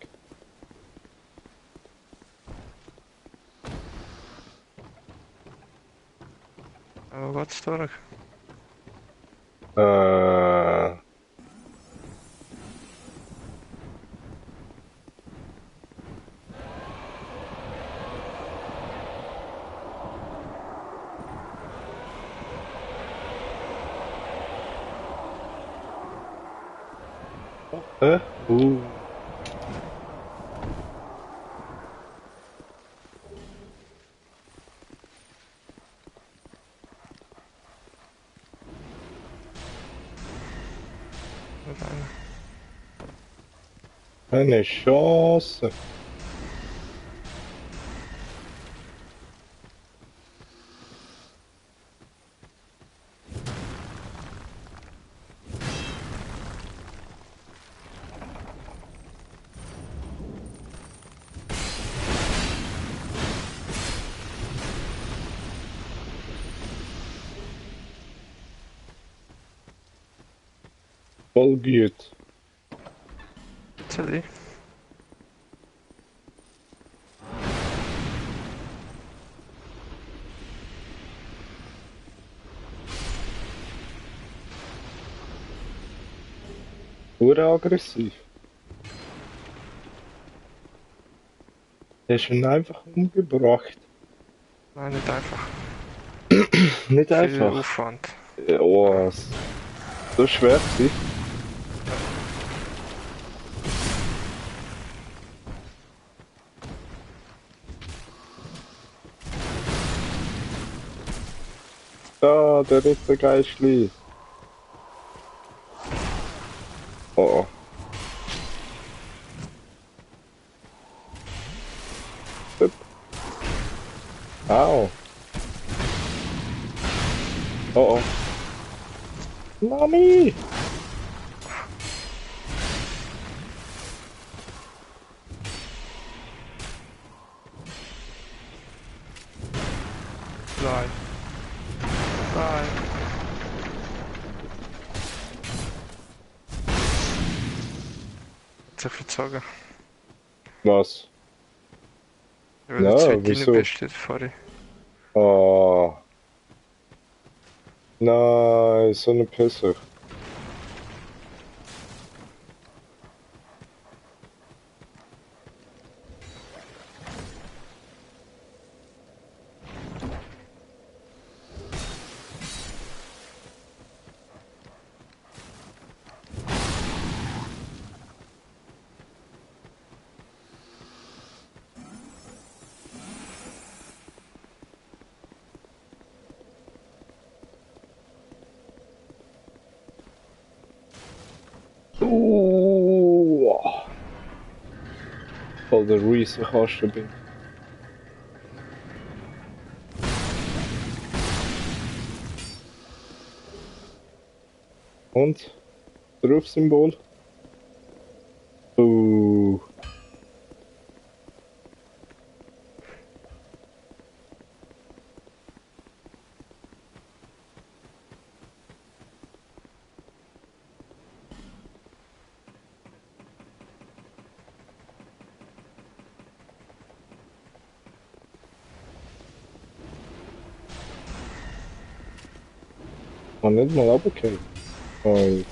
Aber wo geht's durch? Äh. Hä? Mit einer. Eine Chance. Voll gut. Soll ich? Uraggressiv. Der ist ihn einfach umgebracht. Nein, nicht einfach. Nicht Viel einfach. Aufwand. Oh, so schwer sie. Da, der Rittergeistli. Oh, oh. Hup. Au. Oh, oh. Mami! Nein. Nein. Hat sich verzogen. Was? Weil du zu Na, weit rein wieso? bist, dort vorhin. Oh. Nein, so eine Pisser. Voll der Riesenkasten bin. Und? Rufsymbol? Kann nicht mal runtergehen. Und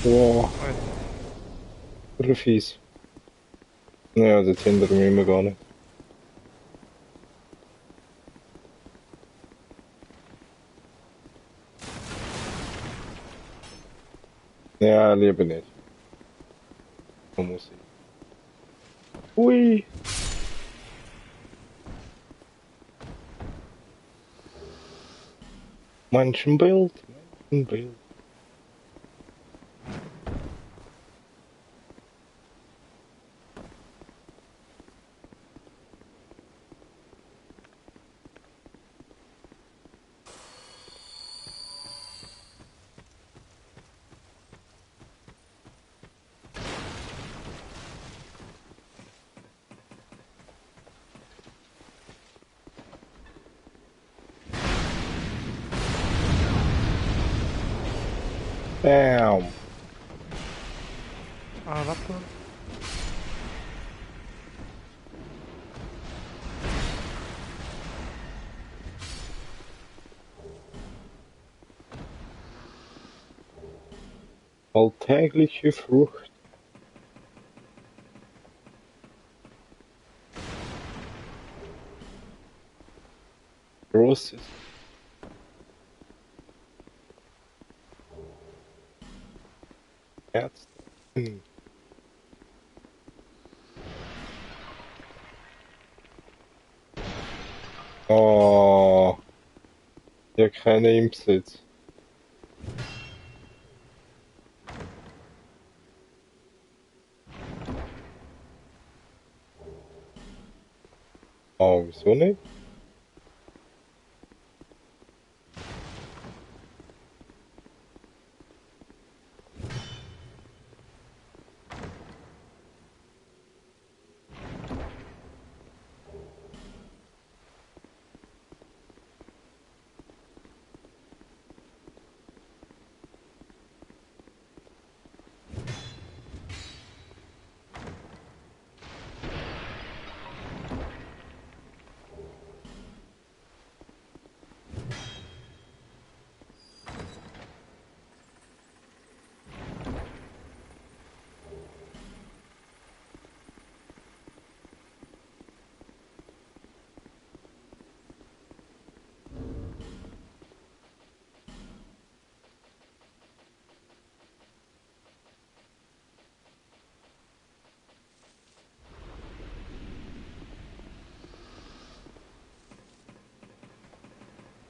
wow, Ui. der fies. Ja, das hindert mich immer gar nicht. Ja, lieber nicht. Man muss ich. Ui! Menschenbild, Menschenbild. Bam! Ah, warte mal. Alltägliche Frucht. Großes Herz. Oh, ja, keine im Besitz. Oh, wieso nicht?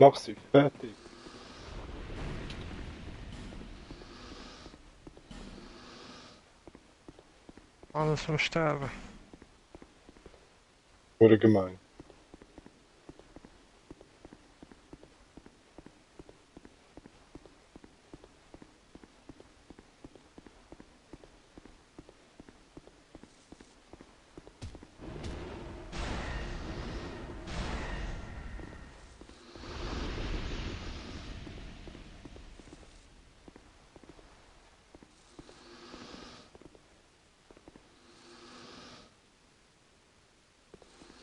Mach sie fertig. Alles am Sterben. Oder gemein.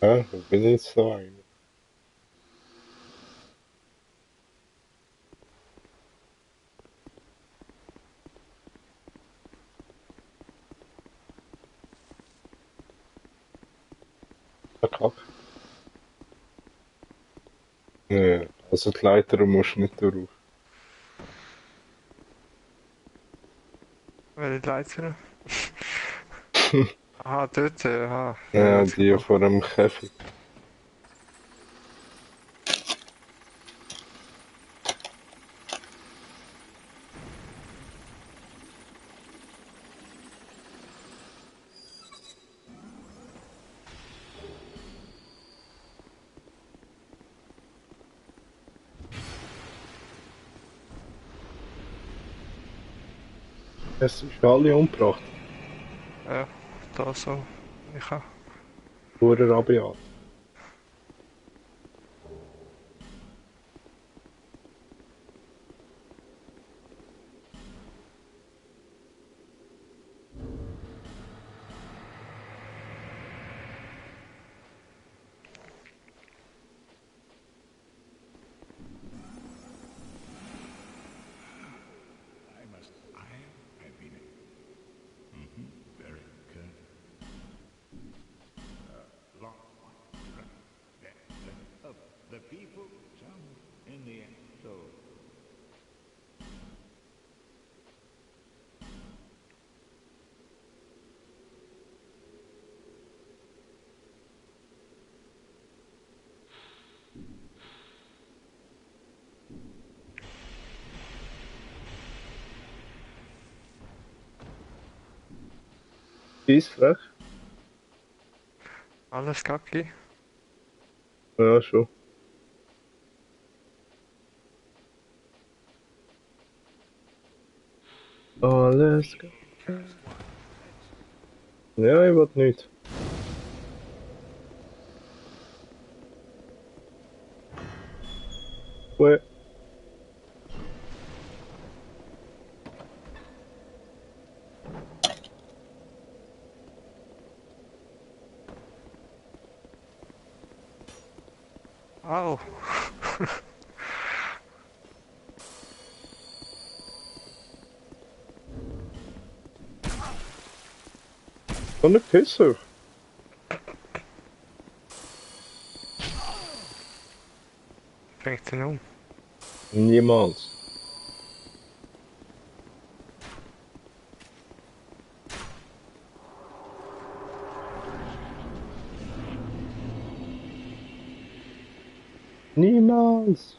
Ja, wo bin ich jetzt da eigentlich? Verkackt. Nee, also die Leiter musst du nicht drauf. Welche Leiter? Aha, dort, aha. Ja, Ja, jetzt die genau. vor dem Käfig. Es ist alle umgebracht. Ja, da so. Ich auch. Purer Rabiat. I must iron. I've been it. Very good. Long one to run. The people, some in the end, so. Ist frech? Alles kacke. Ja, schon. Alles klar. Ja, ich will nicht. Ue. Au. So eine Pisser. Fängt ihn um. Niemals. Niemals.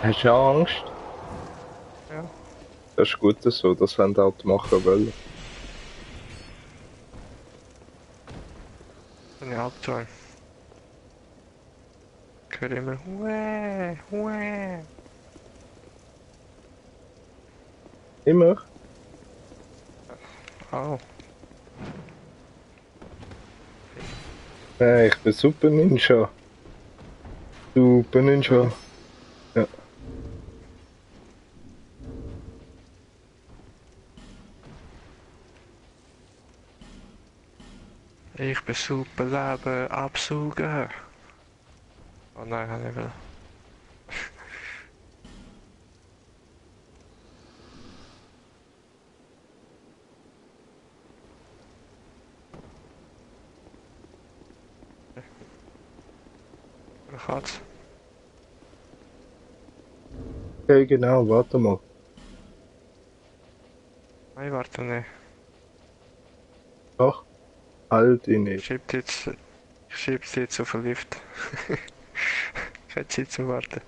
Hast du Angst? Ja. Das ist gut so, das wollen die halt machen wollen. Bin ich Albträume. Ich höre immer Huä, Huä. Immer? Au. Ich bin Super Ninja. Super Ninja. Ja. Ich bin super Leben Absauger. Oh nein, kann ich will. Katze. Okay, genau, warte mal. Nein, warte, ne. Ach, halt ihn Ich nicht. schieb sie jetzt auf den Lift. Keine Zeit zum Warten.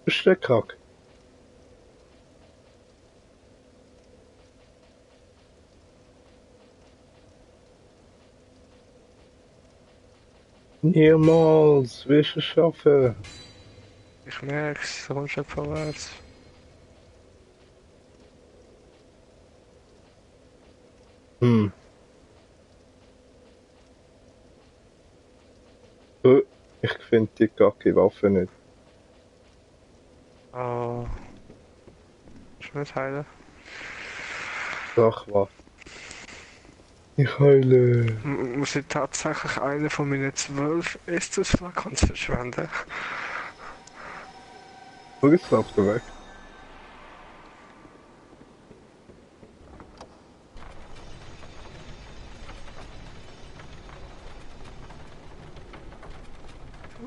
Das ist der Kack. Niemals, wirst du es schaffen. Ich merk's, du kommst nicht vorwärts. Hm. Ich finde die kacke Waffe nicht. Oh. Kannst du nicht heilen? Ach was. Ich heule. Muss ich tatsächlich einen von meinen 12 Estus-Flakons verschwenden? Schau, jetzt läuft er weg.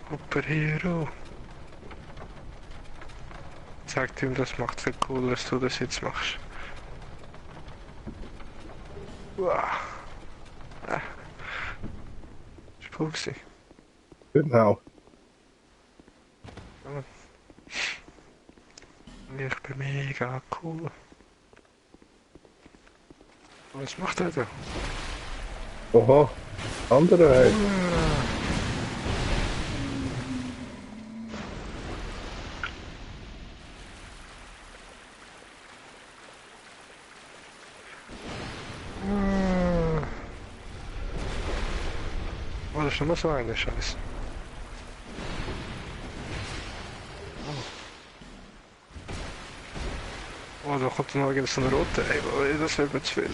Superhero. Sag ihm, das macht so cool, dass du das jetzt machst. Uah. Ist cool gewesen. Genau. Ich bin mega cool. Was macht er da? Oha. Andere Weg. Oh, das ist immer so eine Scheiße. Oh, da kommt noch irgend so eine rote. Ey, das wäre mir zu viel.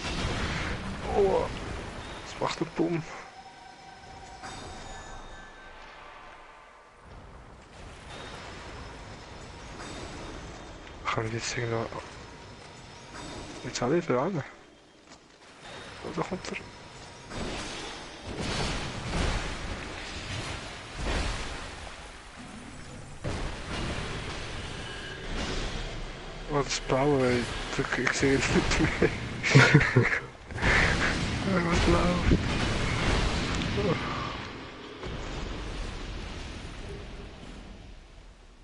Oh, was macht der Bumm? Kann ich jetzt irgendwo... Jetzt alle für alle. Oh, da kommt er. Oh, das Blaue, ey. Ich sehe es nicht mehr. Was läuft?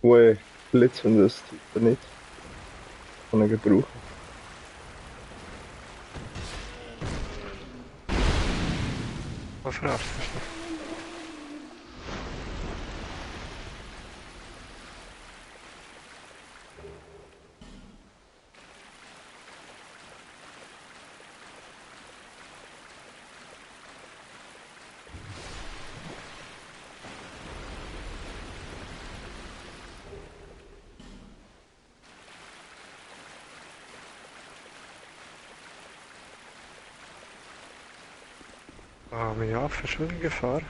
Ui, blitzen das tut er nicht. Kann ich gebrauchen. Was verarscht mich nicht? Ah, meine Waffe ist schon in Gefahr.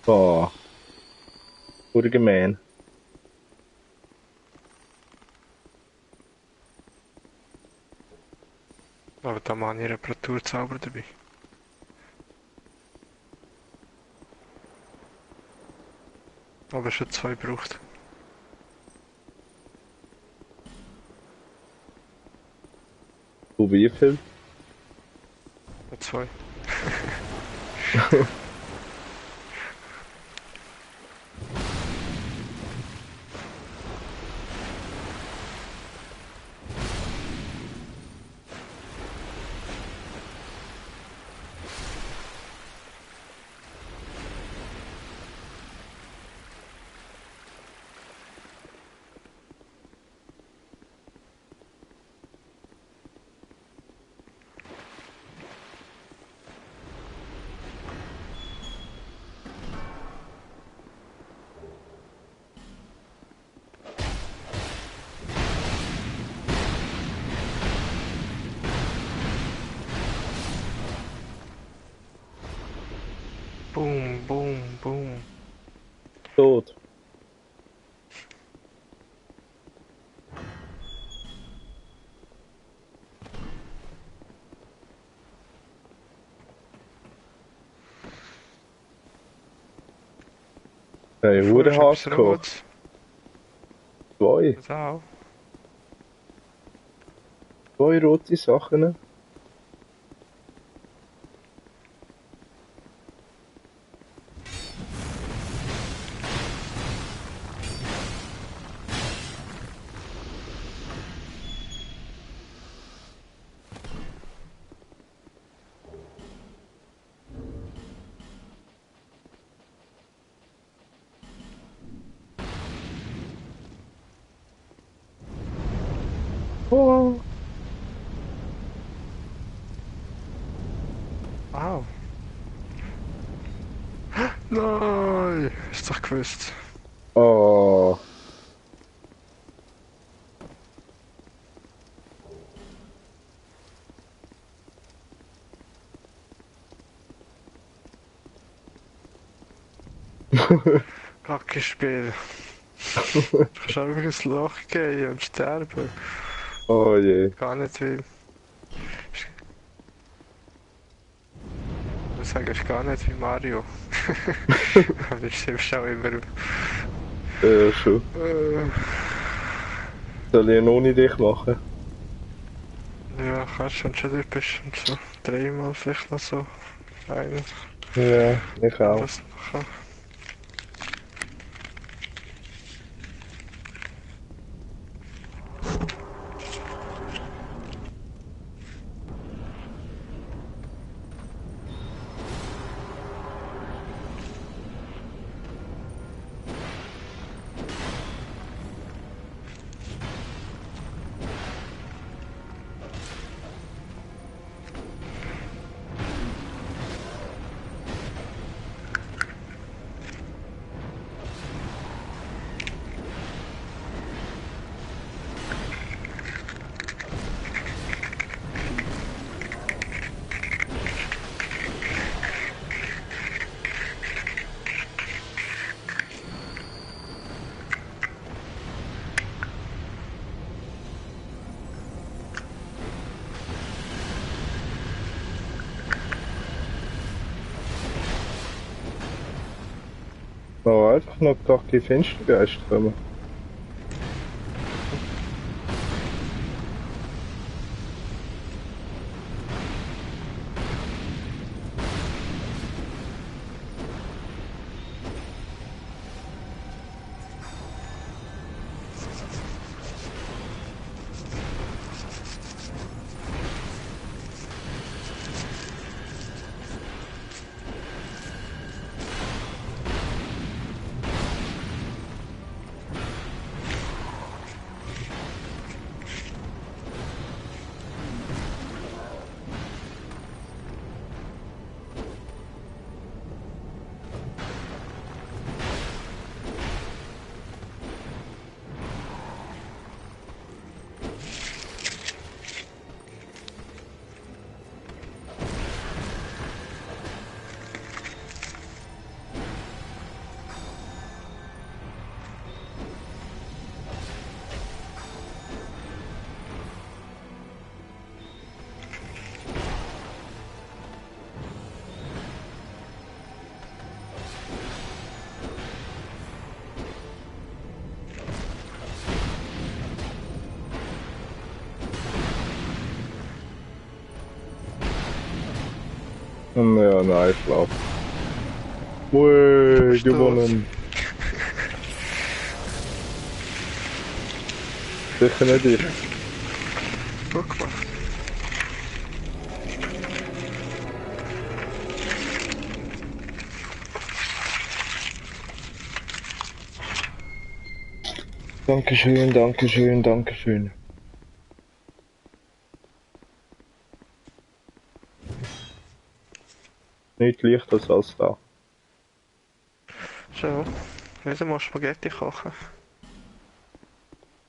Oh. Wurde gemein. Aber da mache ich Reparaturzauber dabei. Aber schon 2 braucht. Wo wie viel? 2. Boom, boom, boom. Tot. Hey, Vorher hure ist hart etwas gekocht. Rotes. 2. Das auch. 2 rote Sachen. Oh. Au. Nein! Ist doch gewusst. Oh. Kacke Spiel. Du kannst einfach ins Loch gehen und sterben. Oh je. Gar nicht viel. Ich sage, es ist gar nicht wie Mario. Aber ich stimmst auch immer. Schon. Äh, Soll ich einen ohne dich machen? ja, kannst wenn du schon dort bist und so. Dreimal vielleicht noch so. Einen. Ja, ich Wenn auch. das noch kann. Oh, einfach noch kacke Fenstergeist kommen. Ja, nein, Schlaf. Ui, Verstehe. gewonnen. Sicher nicht ich. Gut gemacht. Dankeschön, Dankeschön, Dankeschön. Nicht leichter als das da. So. Wieder mal Spaghetti kochen.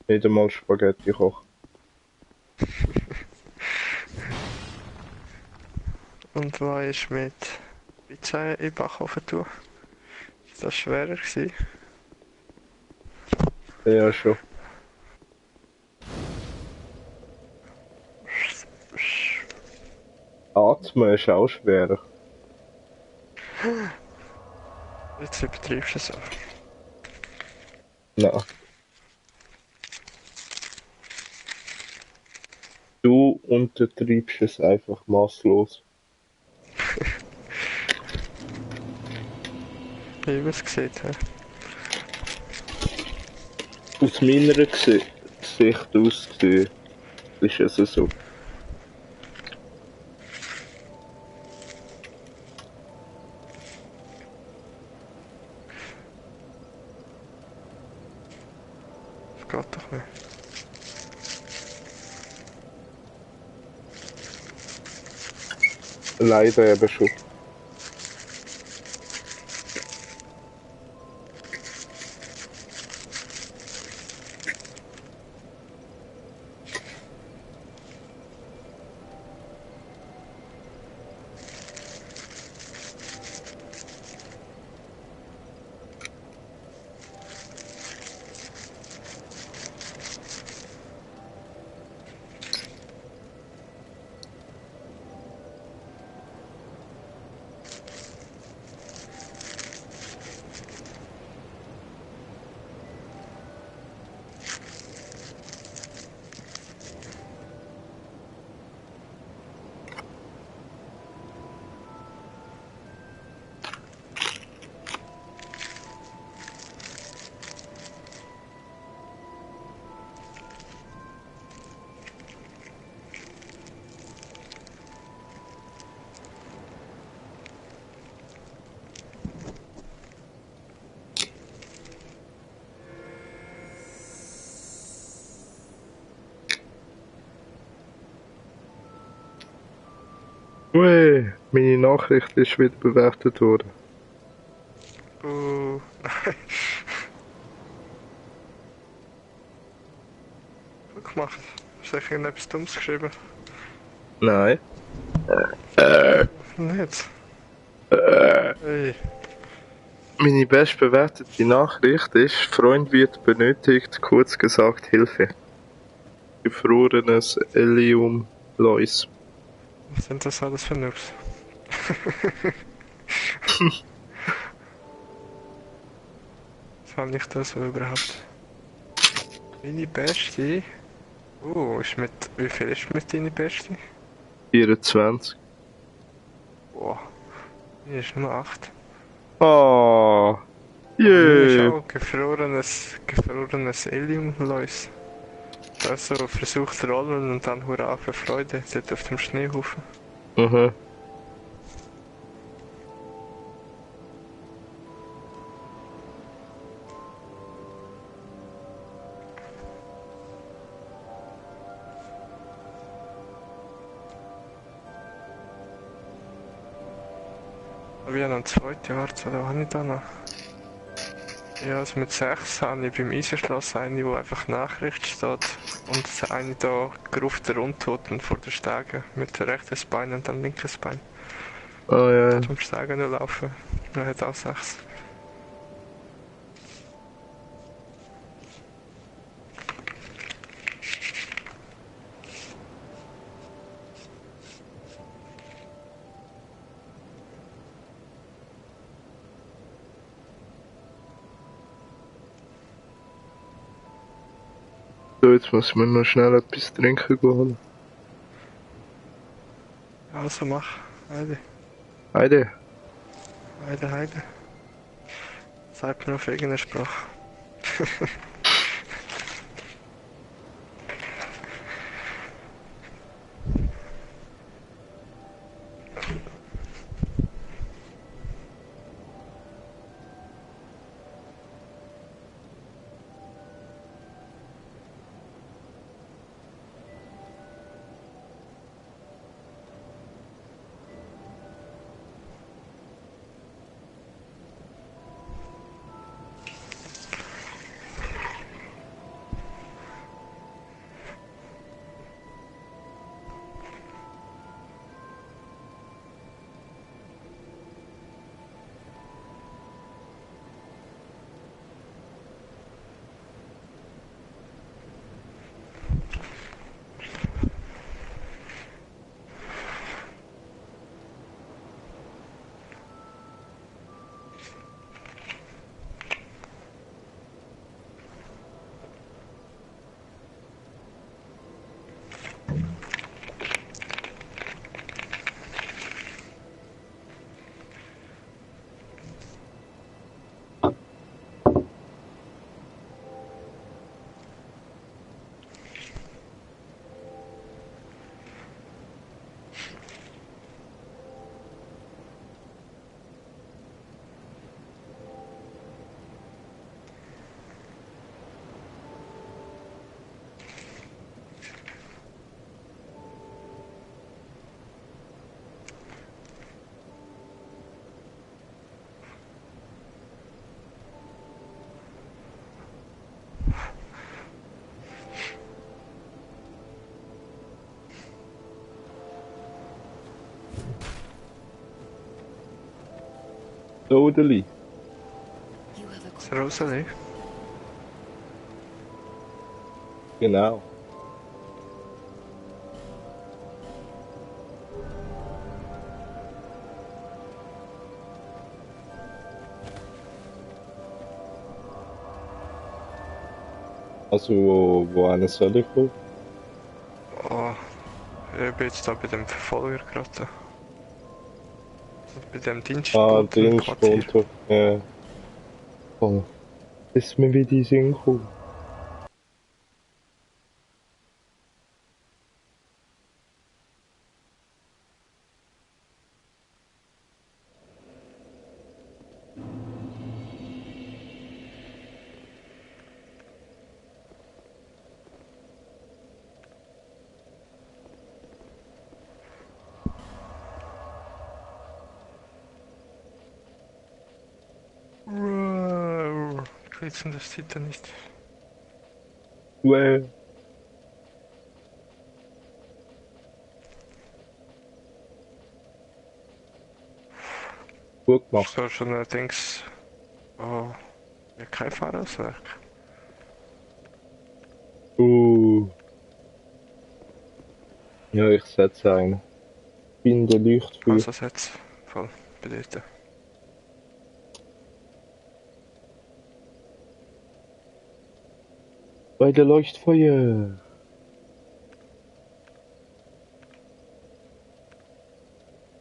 Nicht einmal Spaghetti kochen. Und was ist mit Pizza in den Backofen tun? Ist das schwerer gewesen? Ja, schon. Atmen ist auch schwerer. Jetzt übertreibst du es so. Nein. Du untertreibst es einfach maßlos. Wie man es sieht. Ja. Aus meiner Sicht aus gesehen, ist es so. Das geht doch nicht. Leider eben schon. Ui, meine Nachricht ist wieder bewertet worden. Gut gemacht. Hast du irgendetwas Dummes geschrieben? Nein. Nicht. Hey. Meine bestbewertete Nachricht ist, Freund wird benötigt, kurz gesagt Hilfe. Gefrorenes Elium Lois. Was sind das alles für Noobs? Was habe ich das überhaupt? Meine Beste? Wie viel ist mit deiner Beste? 24. Boah. Hier ist nur 8. Ah, Hier ist yeah. auch gefrorenes Ilium, Lois. Also versucht rollen und dann hurra für Freude, dort auf dem Schneehaufen. Mhm. Aber ich habe noch ein zweites Jahr, oder habe ich da noch? Ja, also mit 6 habe ich beim Eisenschloss eine, wo einfach Nachricht steht und eine da gerufter Untoten vor der Stege mit rechtes Bein und dann linkes Bein. Ah ja. Zum Stegen nur laufen. Er hat auch 6. So, jetzt muss ich mir noch schnell etwas trinken holen. Also mach. Heide. Heide. Heide, Heide. Sagt mir auf irgendeine Sprache. Rodeli. You have a Das Rosalie. Genau. Also, wo soll ich kommen? Oh, ich bin jetzt da bei dem Verfolger gerade. Bei dem Ah, Dienstboten im Quartier. Dienstkonto. Ja. Oh, ist mir wieder in den Sinn gekommen. Wow. Glitzern, das sieht er nicht. Well. Gut gemacht. So schon allerdings. Oh, ja, kein Fahrauswerk. Ja, ich setze einen. Bin der Leuchtfeuer. Also jetzt voll bedeuten. Bei der Leuchtfeuer.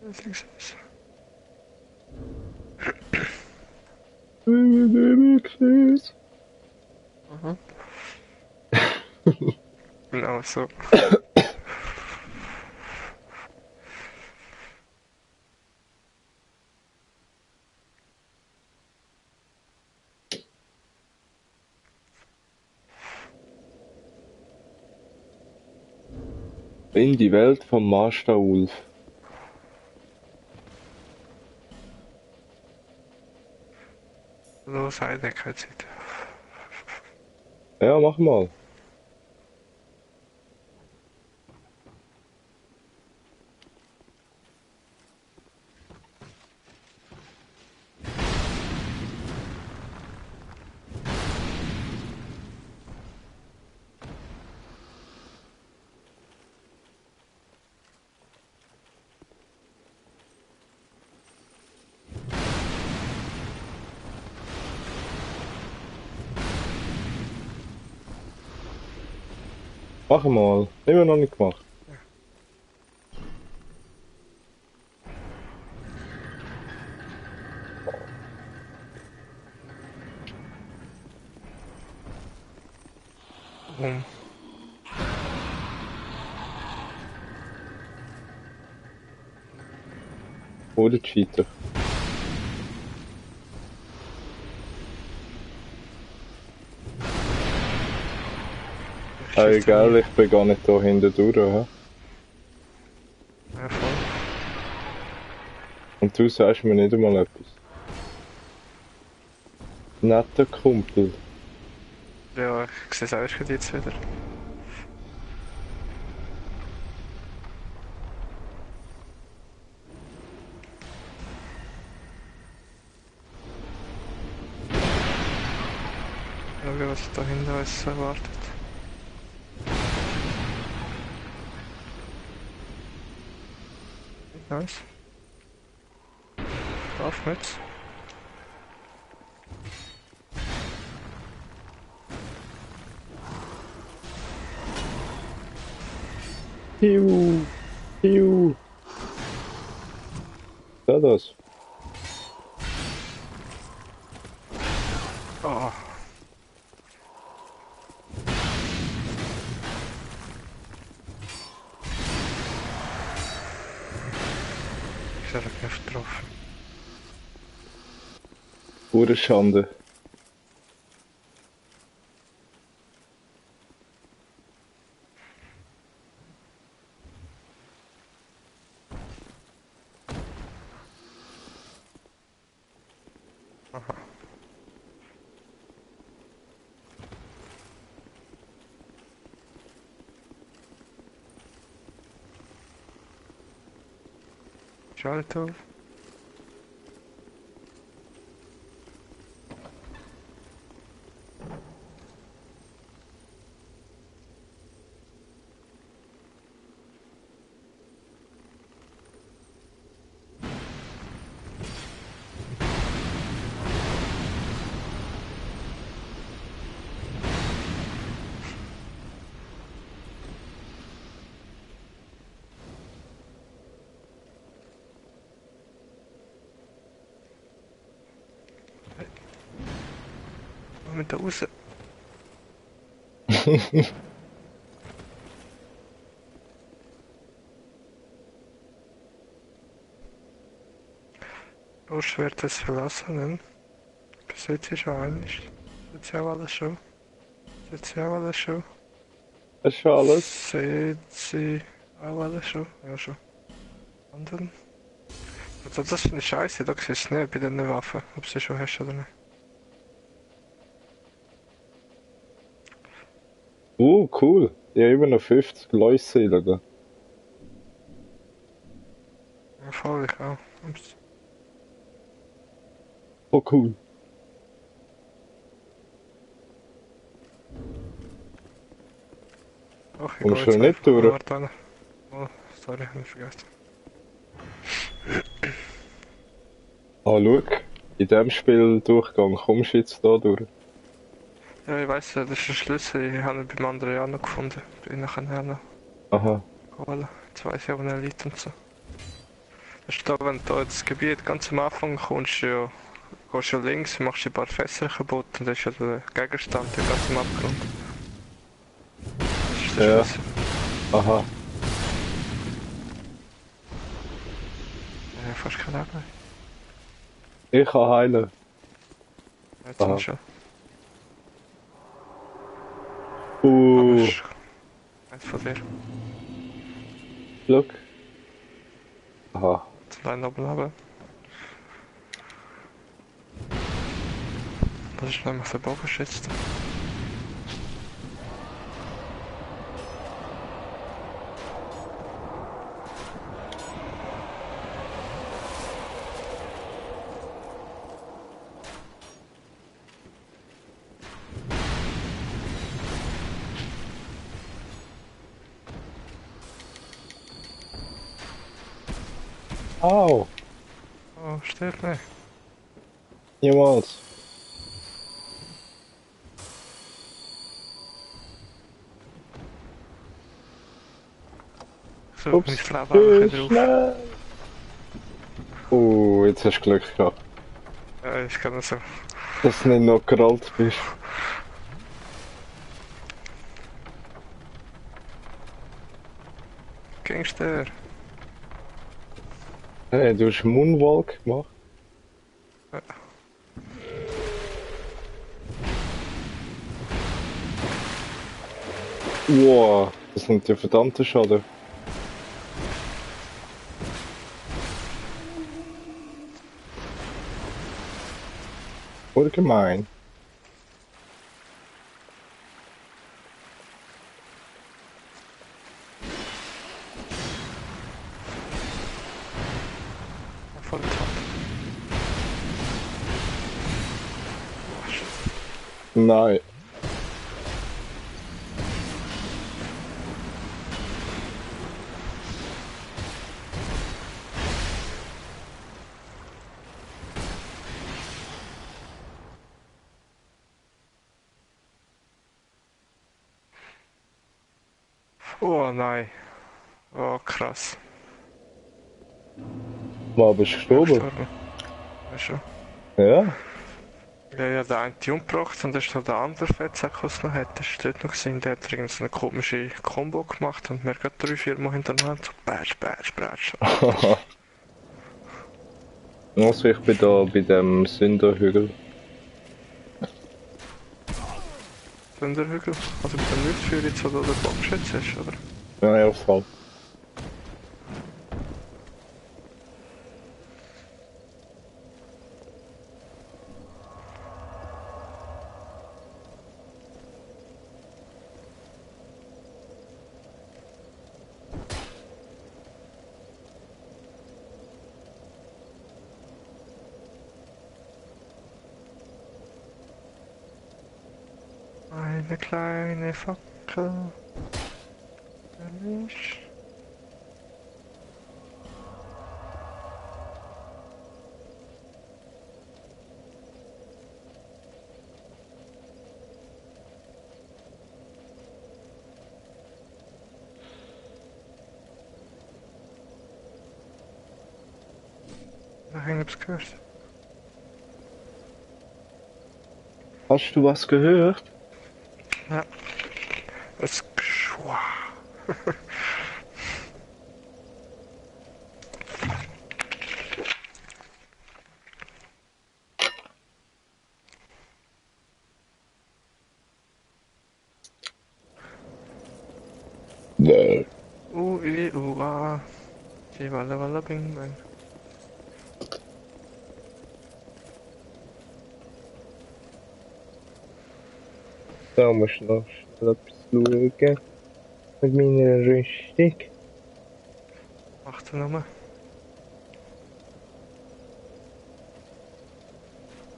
Das links ist. Mhm. Genau so. In die Welt vom Master Ulf. Los, Heiligkeit. Ja, mach mal. Mach mal. Immer noch nicht gemacht. Um. Oder Cheater. Egal, ich bin gar nicht da hinten durch. He? Ja, voll. Und du sagst mir nicht einmal etwas. Netter Kumpel. Ja, ich sehe es auch schon jetzt wieder. Schauen, was da hinten uns erwartet. Nice. Auf mit. Piu. Piu. Ja, das. Oh. Ich habe nicht getroffen. Pure Schande. Aha. Schalter auf. müssen da raus. Los wird es verlassen, ne? Bis jetzt ist auch nicht. Jetzt ja alles schon. Jetzt ja alles schon. Das ist schon alles. Seht sie auch alles schon? Ja, schon. Anderen? Also das finde ich scheiße, da siehst du nicht bei den Waffen, ob sie schon hast oder nicht. Cool. Ich habe immer noch 50 Leuchtseelen da. Ja, voll, ich auch. Ups. Oh cool. Ach, ich Und gehe schon jetzt nicht einfach durch. warten. Oh, sorry, hab ich vergessen. Ah, schau. In diesem Spieldurchgang kommst du jetzt da durch. Ja, ich weiss, das ist ein Schlüssel, ich habe ihn beim anderen Jahr noch gefunden. Bin nachher noch Aha. geholt. Jetzt weiss ich aber nicht Lied und so. Das ist da, wenn du da ins Gebiet ganz am Anfang kommst, ja, gehst du links, machst ein paar Fässer kaputt und das ist ja der Gegenstand, der ganz am Abgrund. Das ist der Ja. Schlüssel. Aha. Ja, fast kein Leben. Ich kann heilen. Jetzt Aha. sind wir schon. Aber es ist eins von dir. Schau. Aha. Jetzt allein oben runter. Das ist nämlich der Bogenschütze. Au. Oh, stirb nicht. Niemals. So, Ups. mein Leben einfach wieder auf. Schnell. Jetzt hast du Glück gehabt, Ja, ich kann das so. dass du nicht noch gerollt bist. Gangster. Hey, du hast Moonwalk gemacht. Wow, das nimmt ja verdammte Schaden. Oder gemein. Voll top. Nein. Oh nein. Oh krass. Mal bist du gestorben? Gestorben. Ja, schon. Ja. Ja, ja, der eine umgebracht und das ist noch der andere Fettsack, was es noch hat. Das ist dort noch gesehen, der hat irgend so eine komische Combo gemacht und mir gerade 3-4 Mal hintereinander so batsch, batsch, batsch. Also ich bin da bei dem Sünderhügel. Sünderhügel. Also mit dem Luftführer jetzt, wo du den Bogenschütze hast, oder? Ja, ja, voll. Eine kleine Fackel. Ehrlich. Ich habe etwas gehört. Hast du was gehört? Ja. Es geschwa. Nee. A. Die Walla Walla Bing Bang. Da musst du noch schnell etwas schauen. Mit meiner Rüstung. Mach du nochmal.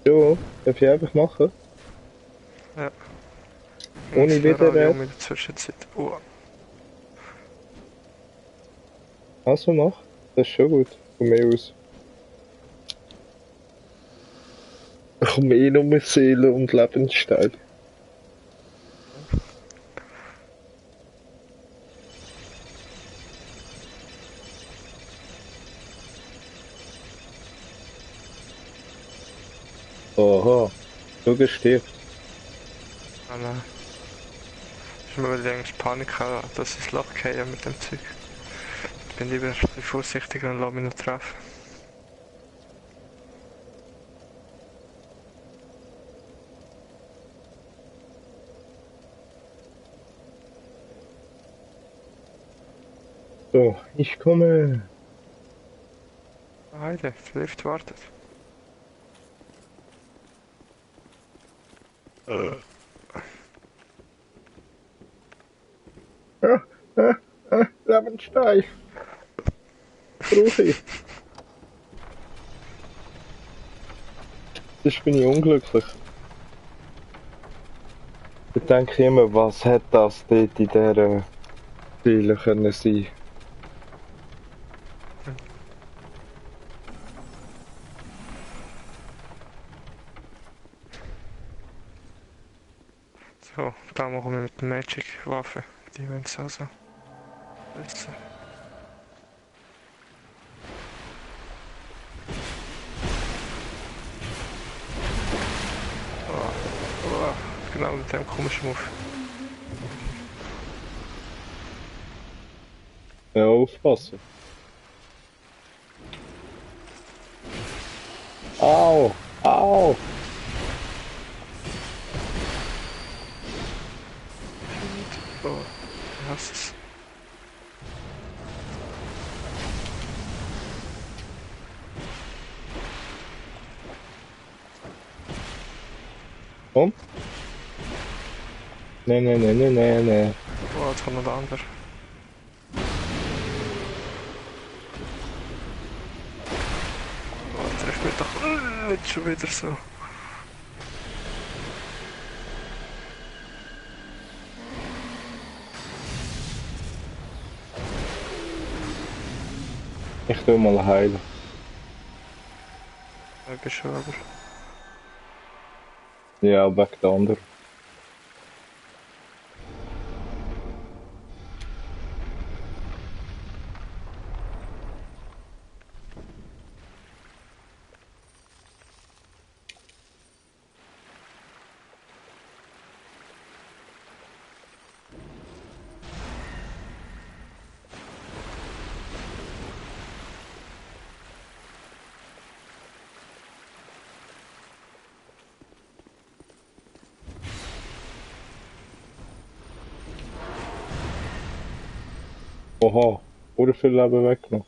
So, darf ich einfach machen? Ja. Ohne Widerrede? In der Zwischenzeit. Also mach. Das ist schon gut. Von mir aus. Ich komme eh nur mit Seele und Lebensteil. Aha. Du stirbt. Ah nein. Ich mir längst Panik haben, dass ich das Loch gehe mit dem Zeug. Ich bin lieber ein bisschen vorsichtiger und lasse mich nicht treffen. So, ich komme. Heide, der Lift wartet. Lebensteil. Brauche ich. Sonst bin ich unglücklich. Ich denke immer, was hat das dort in dieser Ziele können sein? So, da machen wir mit der Magic-Waffe. Die wollen es also wissen. Genau mit dem komischen Move. Ja, aufpassen. Au! Au! Oh, ich hasse es. Komm! Nee. Oh, jetzt kommt noch der andere. Oh, trifft mich doch nicht schon wieder so. Ich tu mal heilen. Ja, bist schon aber. Ja, weg der andere. Oha, oder viel Leben weggenommen.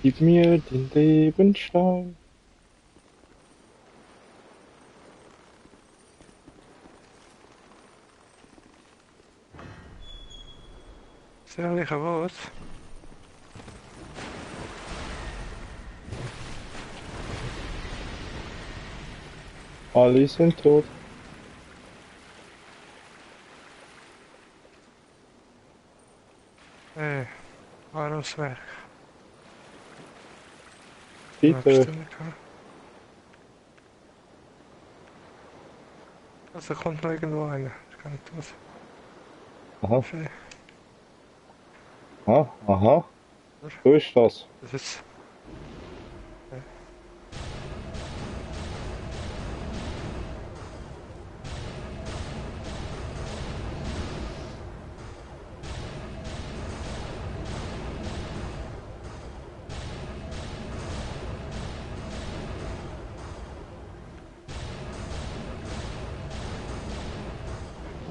Gib mir den Lebensstein. Sehr ehrlicher Wort. Alle sind tot. Armswerk. Bitte. Bestimmt gehabt. Also kommt noch irgendwo einer. Ich kann nicht was. Aha, Schön. aha. So ist das. Das ist.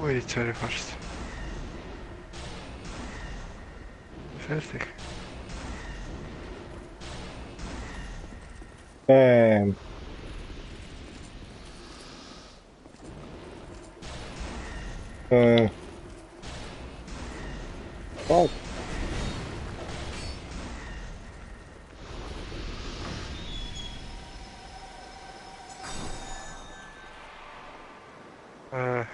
Ui, jetzt wäre ich fast. Fertig. Bam. Fuck. Äh.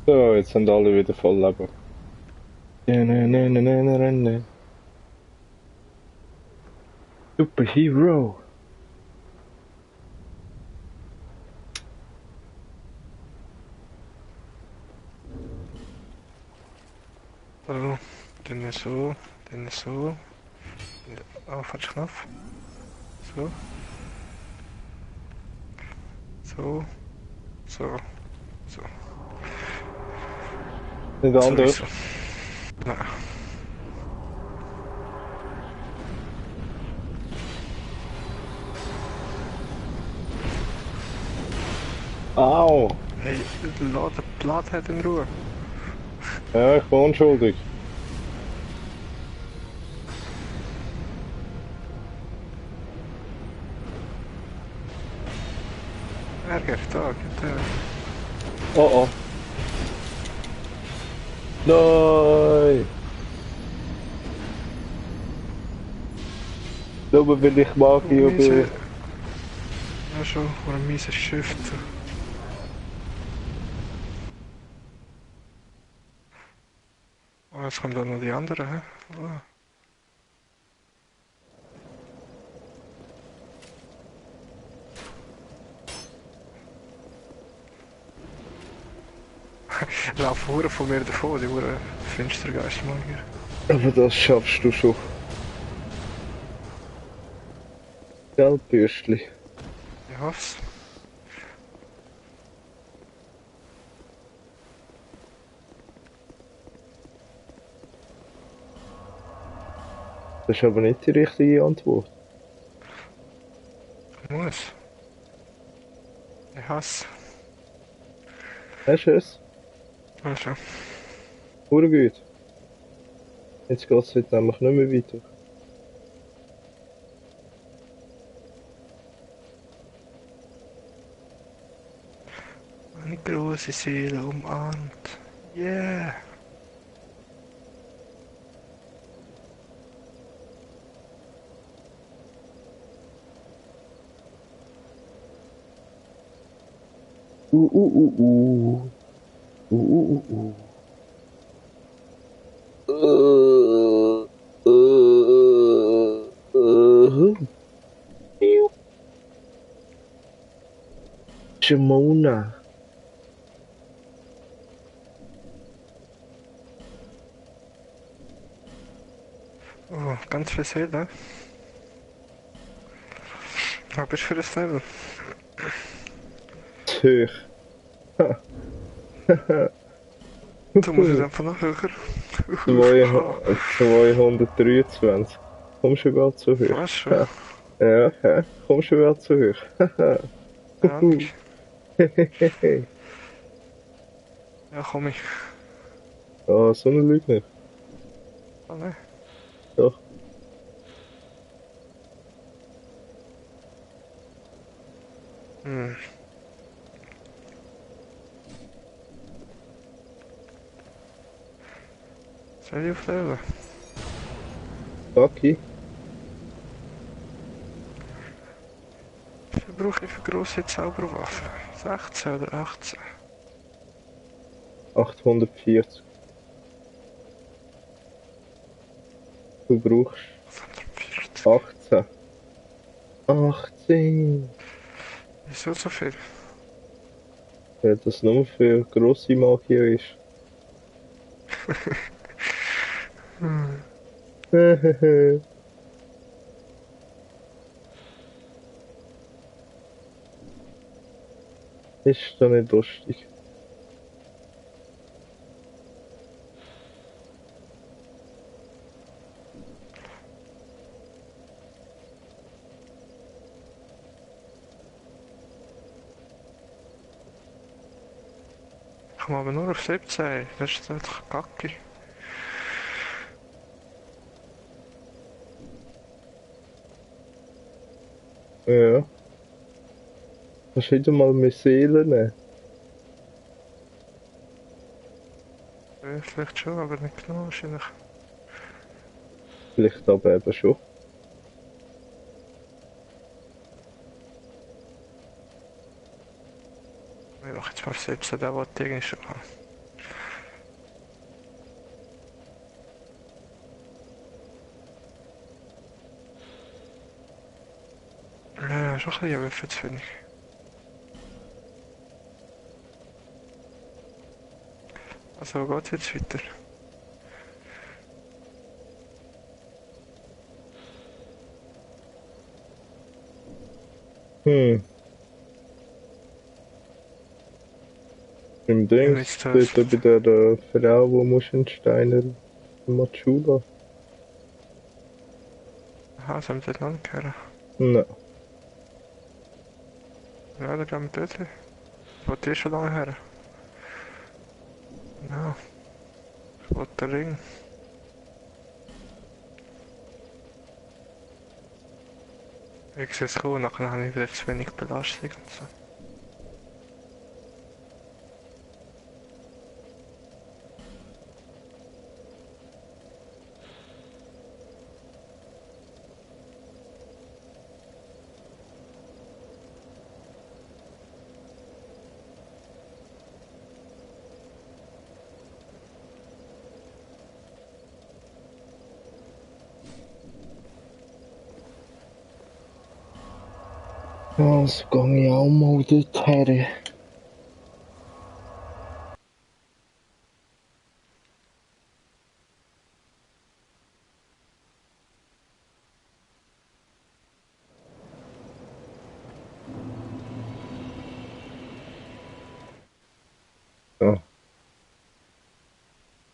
So, jetzt sind alle wieder voll Leben. Superhero. So. Dann so. Dann so. Oh, falsch Knopf. So. So. So. So. Nicht anders. Sowieso. Nein. Au. Hey, laat het in Ruhe. Ja, ich bin unschuldig. Ärger, da, da. Oh oh. Nein. Nur weil ich Magier bin. Ja, schon, oder ein mieses Schiff. Oh, jetzt kommen da noch die anderen, hä? Oh. Laufen Huren von mir davon, die Huren Finstergeistmagier. Aber das schaffst du schon. Gell, Bürstli? Ich hoff's. Das ist aber nicht die richtige Antwort. Ich muss. Ich hasse. Hast du es? Also, Hure gut. Jetzt geht es heute nämlich nicht mehr weiter. eine große Seele umarmt. Yeah. Uh, uh, uh, uh. Uh, uh, uh, uh. Shimona. Oh, ganz viel Seele. Was bist du für ein Level? Zu hoch. Du musst es einfach noch höher. 223. Komm schon gerade zu hoch. Was schon? Ja, ja, komm schon gerade zu hoch. Ja, ja, komm ich. Ah, so eine Lüge. Oh, ne? Doch. Soll ich aufleben? Bucky, Wie viel brauche ich für grosse Zauberwaffen? 16 oder 18? 840. Du brauchst 140. 18. 18! Wieso so viel? Weil das nur für grosse Magier ist. Ist doch nicht lustig. Ich komme aber nur auf 17. Das ist doch kacke. Ja. Kannst du wieder mal mehr Seelen nehmen? Ja, vielleicht schon, aber nicht genug wahrscheinlich. Vielleicht aber eben schon. Ich mache jetzt mal 17, der wollte ich eigentlich schon haben. Ja, schon ein bisschen, aber viel zu wenig. Also, wo geht's jetzt weiter? Hm. Im Ja, Dings, nicht dort zuerst. bei der Frau, die musst entsteinen, Matschula. Aha, sollen wir dort noch nicht gehören? Nein. Ja, dann gehen wir dort hin. Wollte ich schon lange her. Ja, ich wollte den Ring. Ich sehe es cool, nachher habe ich wieder zu wenig Belastung und so. Also gehe ich auch mal dort her. Ja.